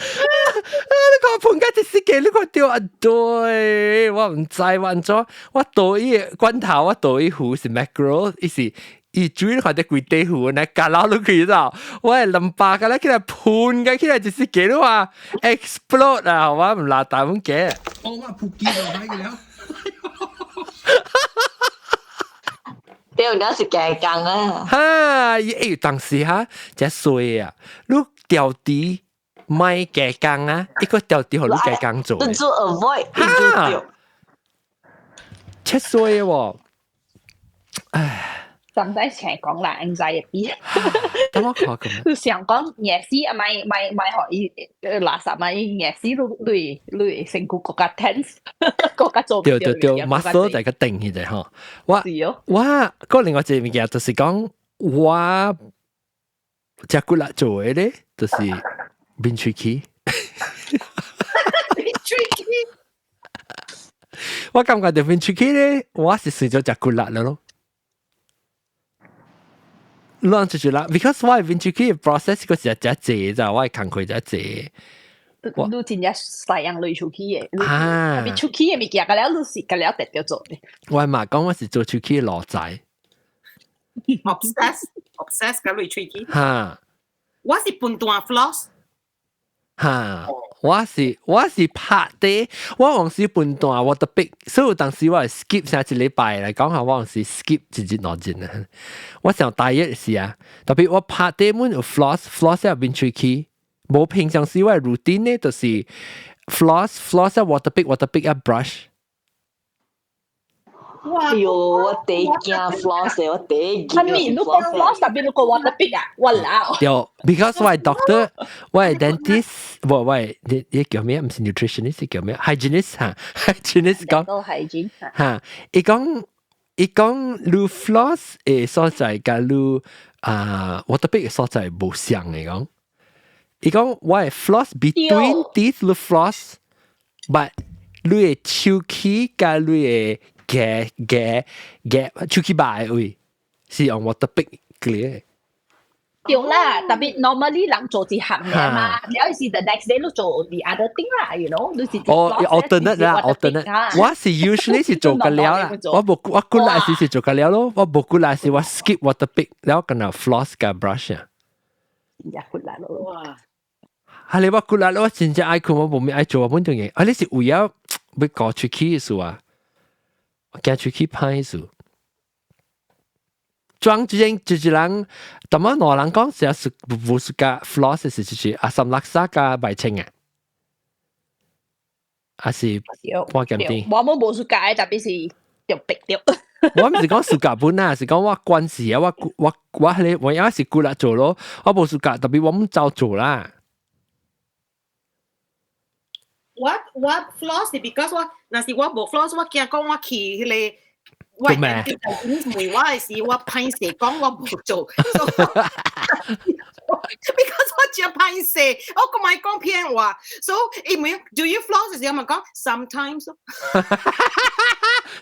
你看盤甲一死嘅，你看到啊？對，我毋知我按怎，我倒伊罐頭，我倒伊糊是 mackerel，伊是伊水你看到規塊糊，來加落落去咗，我係兩百個咧起來噴嘅起來一死嘅你話 explode 啊！我毋拉大碗嘅。我嘛撲街落海嘅了。對，那是加工啊。哈！伊當時哈，真衰啊！你調低。咪加工啊！一個調啲予你加工做。你做 avoid，哈！切衰喎！唉，就唔使成講啦，應在入邊。等我看咁。你想講夜市啊，咪咪咪學伊垃圾嘛？伊夜市你你成個國家 tense，國家做。對對對，muscle 就個定起來吼。我我個另外一個物件就是講，我食骨力做的咧，就是。變喙齒，變喙齒，我感覺就變喙齒咧，我是算咗食骨力了咯。亂出去啦，because 我變喙齒 process 個是真濟咋，我係工課真濟。你真正細樣類出去嘅，啊，特別出去嘅物件，個了你是個了特別做嘅。我嘛講我是做喙齒嘅奴才。 Obsess obsess 個類喙齒。哈，我是半段 floss。哈，我是拍的，我往時半段我特別，所以當時我係 skip 上一禮拜來講下，我往時 skip 一日兩日啊。我上大一時啊，特別我拍的滿有 floss floss 入邊喙齒，無平常時我 routine 呢，就是 floss floss 啊，water pick water pick 啊 brush。哎喲，我第一驚 floss 我第一驚。係咪？你講 floss 特別你講 water pick 啊？我老。對，because 我係 doctor，我係 dentist，唔，我係你你叫咩？唔是 nutritionist，叫咩？hygienist 嚇，hygienist 講。都 hygiene 嚇，伊講伊講你 floss 嘅所在，佮你啊 water pick 嘅所在無相嘅講。伊講我係 floss between teeth 你 floss，but 你嘅手齒佮你嘅夾夾夾手齒肉的位是用 water pick clear。對啦，特別 normally 人做一項嘅嘛，你是 the next day 你做 the other thing 啦，you know，你是哦，alternate 啦，alternate。我是 usually 是做個了啦，我無我骨力時是做個了咯，我無骨力時我 skip water pick，然後跟住 floss 加 brush 啊。真正骨力咯。哇！係你我骨力，我真正愛困，我無咩愛做，我本種嘢。啊，你是為了欲顧喙齒的事啊？驚喙齒歹事。裝之前就是人，淡仔兩人講是是無是加 floss 是就是阿三垃圾加白青啊，還是半鹹甜？我們無 suka，特別是著逼著。我毋是講 suka 本啊，是講我關係啊，我我我彼個我也是骨力做咯，我無 suka，特別我毋走做啦。我我 floss 是 because 我若是我無 floss，我驚講我去彼個。我做咩？問我的時，我歹勢講我無做，because 我真歹勢，我閣莫講騙話。所以伊問 Do you floss 時，我咪講 sometimes。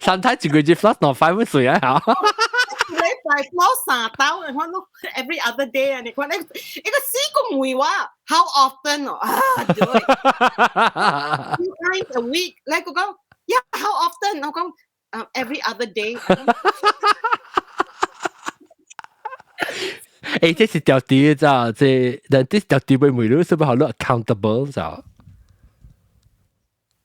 sometimes 一個月 floss 兩塊水啊！嚇。一禮拜 floss 三刀，你看 every other day 啊！你看，一個死個問我 how often 啊？對，two times a week。你個講，yeah how often？我講。Every other day 欸，這是條啲咋？這但這條啲會每日是不是好 accountable 咋？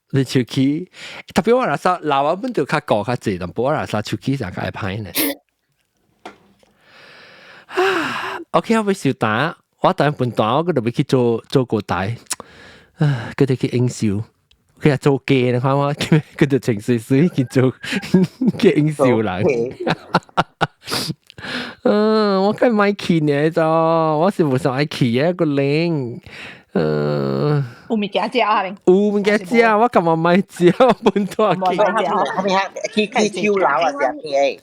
你手機特別我若說老啊，本就較高較濟，但不我若說手機上較會歹呢。啊，OK，我欲收單，我等半段我閣就欲去做做個台，啊，閣得去應酬。佢係做機，你看我，佢就情緒水去做去應酬人。嗯，我梗係去呢就，我是無想愛去嘅個零。嗯，有物件食啊？有物件食，我感覺莫食，本土去。去去酒樓啊，食咩？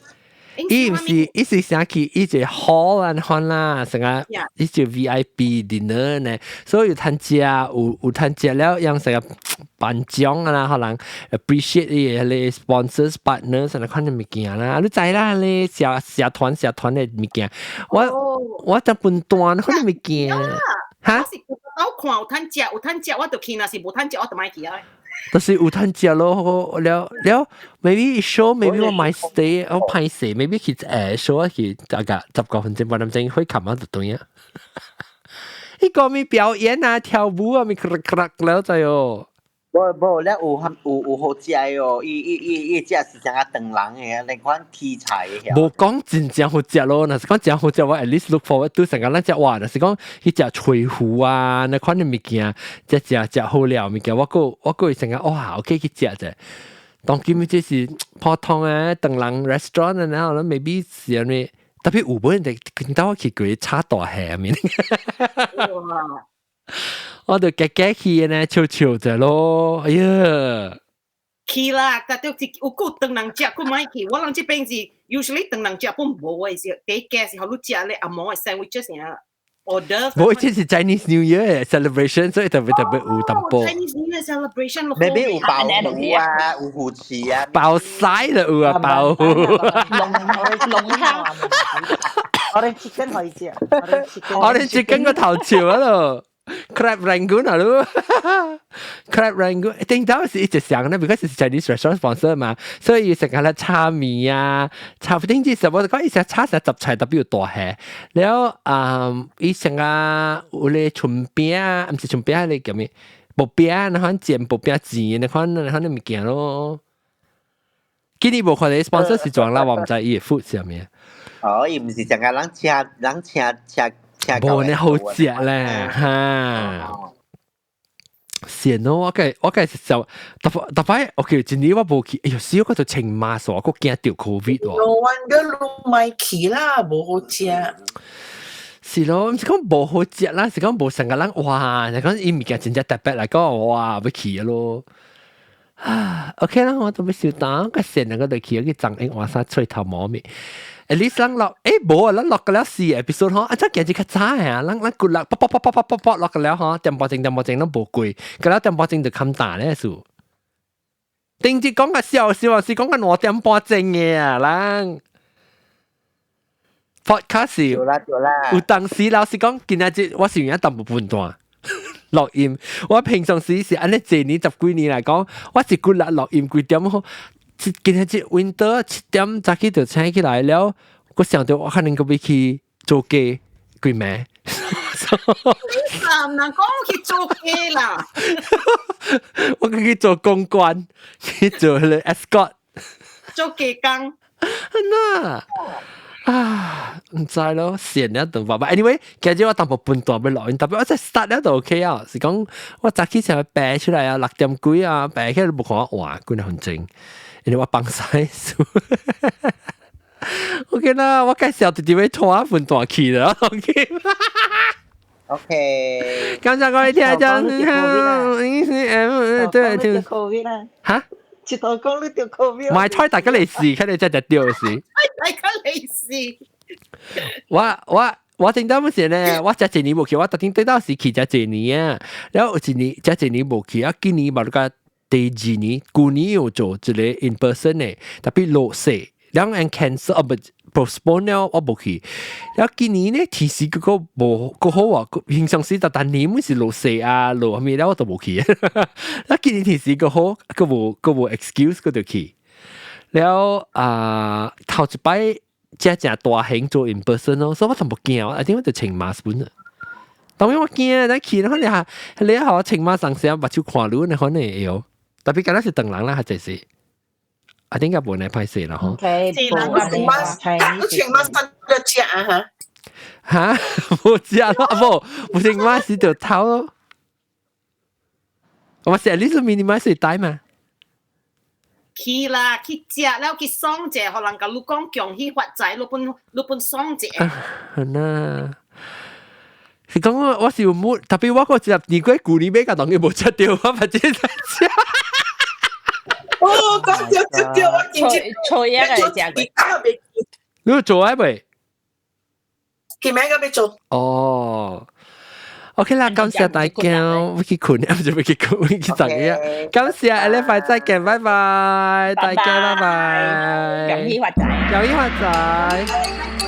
伊毋是，伊是想去伊一個 hall 按款啦，成個伊就 VIP dinner 呢，所以有通食，有通食了，用成個頒獎啊啦，可能 appreciate 伊個 sponsors partners 那款的物件啦，你知啦，你社團的物件，我就分段款的物件，哈？我是我看有通食，有通食我就去，若是無通食我就莫去啊。就是有通食咯，了了，maybe show maybe 我莫 stay，我歹勢，maybe 去show 去大概10個分鐘半粒鐘，會冚啊就對啊。伊個咪表演啊，跳舞啊，咪咔咔了就喲。無無，咧有好食哦，伊食是啥個唐人的，那款題材的。無講真正好食咯，若是講真好食，我 at least look forward to 成個咱食哇，若是講去食炊糊啊，那款的物件，食食食好料物件，我閣會成個哇，OK 去食者。當今這是普通的唐人 restaurant 啊，然後 maybe 是按呢，特別有本人見到我去過炒大蝦面。我就夾夾去呢，笑笑者咯，哎呀！去啦，但係有夠唐人食，佢莫去。我人這邊是 usually 唐人食本無的，是第一個是予你食咧紅毛的 sandwich 啥 order。無，這是 Chinese New Year celebration，所以特別特別有淡薄。 Chinese New Year celebration， maybe 有鮑魚啊，有魚翅啊，爆晒啦有啊，鮑魚。龍蝦。 Orange chicken 可以食，orange chicken 個頭潮啊咯。Crab Rangoon 啊咯，Crab Rangoon，頂到是一直想咧，because 是 Chinese restaurant sponsor 嘛，所以成日咧炒麵啊，炒頂之時我就講伊成炒成雜菜特別有大蝦，了啊，伊成日有咧春餅啊，毋是春餅，咧叫咩？薄餅，那款煎薄餅煎，那款物件咯。今年無看到 sponsor 是裝啦，我毋知伊的 food 是啥物。哦，伊毋是成日人請人請請。無呢好食咧，哈！善咯，我計是就特特擺，OK，今年我無去，哎喲，死我就穿 mask，我驚著 COVID 喎。 No wonder 你莫去啦，無好食。是咯，毋是講無好食啦，是講無成個人哇，是講伊物件真正特別嚟講，哇，欲去咯。啊，OK 啦，我都欲收檔，個線那個就去長英換衫吹頭毛面。at least 咱落，誒無啊，咱落個了四 episode 吼，啊，這今日較早啊，咱骨力，啵啵啵啵啵啵啵落個了吼，點半鐘點半鐘攏無過，個了點半鐘就冚大咧數。頂日講個笑笑是講個2點半鐘嘅啊，咱 podcast 對啦對啦，有當時老實講，今仔日我是有影淡薄半段錄音，我平常時是按呢這年十幾年來講，我是骨力錄音幾點好。今日這 winter 7點早起就醒起來了，我想到我可能閣欲去做雞幾暝。你唔能講去做雞啦！我去做公關，去做迄個 escort，做雞工。那啊，毋知咯，閒了就話吧。Anyway，今日我淡薄半段欲錄音，特別我再 start 了就 OK 啊。是講我早起成日爬出來啊，6點幾啊，爬起來都無看我換幾分鐘。因為我放屎數。OK 啦，我介紹直接欲拖分段去啦。OK。 OK。剛才各位聽眾，對對。 Covid 啦。嚇？一頭講你著 Covid。莫揣大家嚟試，看你真係著是。大家嚟試。我聽到乜事呢？我這一年無去，我特定對到時去這一年啊。然後有一年這一年無去啊，今年嘛，個第二年，舊年有做一個 in person 的，特別落雪，兩人 cancel 啊不 postpone 了，我無去。然後今年呢，天時嗰個無夠好啊，平常時逐逐年每是落雪啊，落啥物了我都無去。啊，今年天時夠好，閣無 excuse 閣就去。了啊，頭一擺真正大型做 in person 咯，所以我淡薄驚，我一定我就穿 mask 本啊。當然我驚，咱去，可能下你好穿 mask 上時目睭看你，你可能會曉。特別敢若是唐人啦，較濟是。啊，點解無呢歹勢啦？吼。 OK，你穿 mask，你穿 mask 得食啊哈？哈，無食咯，啊無，無穿 mask 就頭咯。我是 at least minimize 帶嘛。去啦，去食了去爽者，予人共你講恭喜發財，你本你本爽者。係啦。是講我是有冇，特別我個一年過舊年買個當佢無食到，我反正食。哦，講對對對，我真正錯一個食過。你做啊未？今暝個欲做。哦。OK 啦，感謝大家，我去睏，唔是欲去睏，去食嘢。感謝，下禮拜再見，拜拜，大家拜拜。恭喜發財，恭喜發財。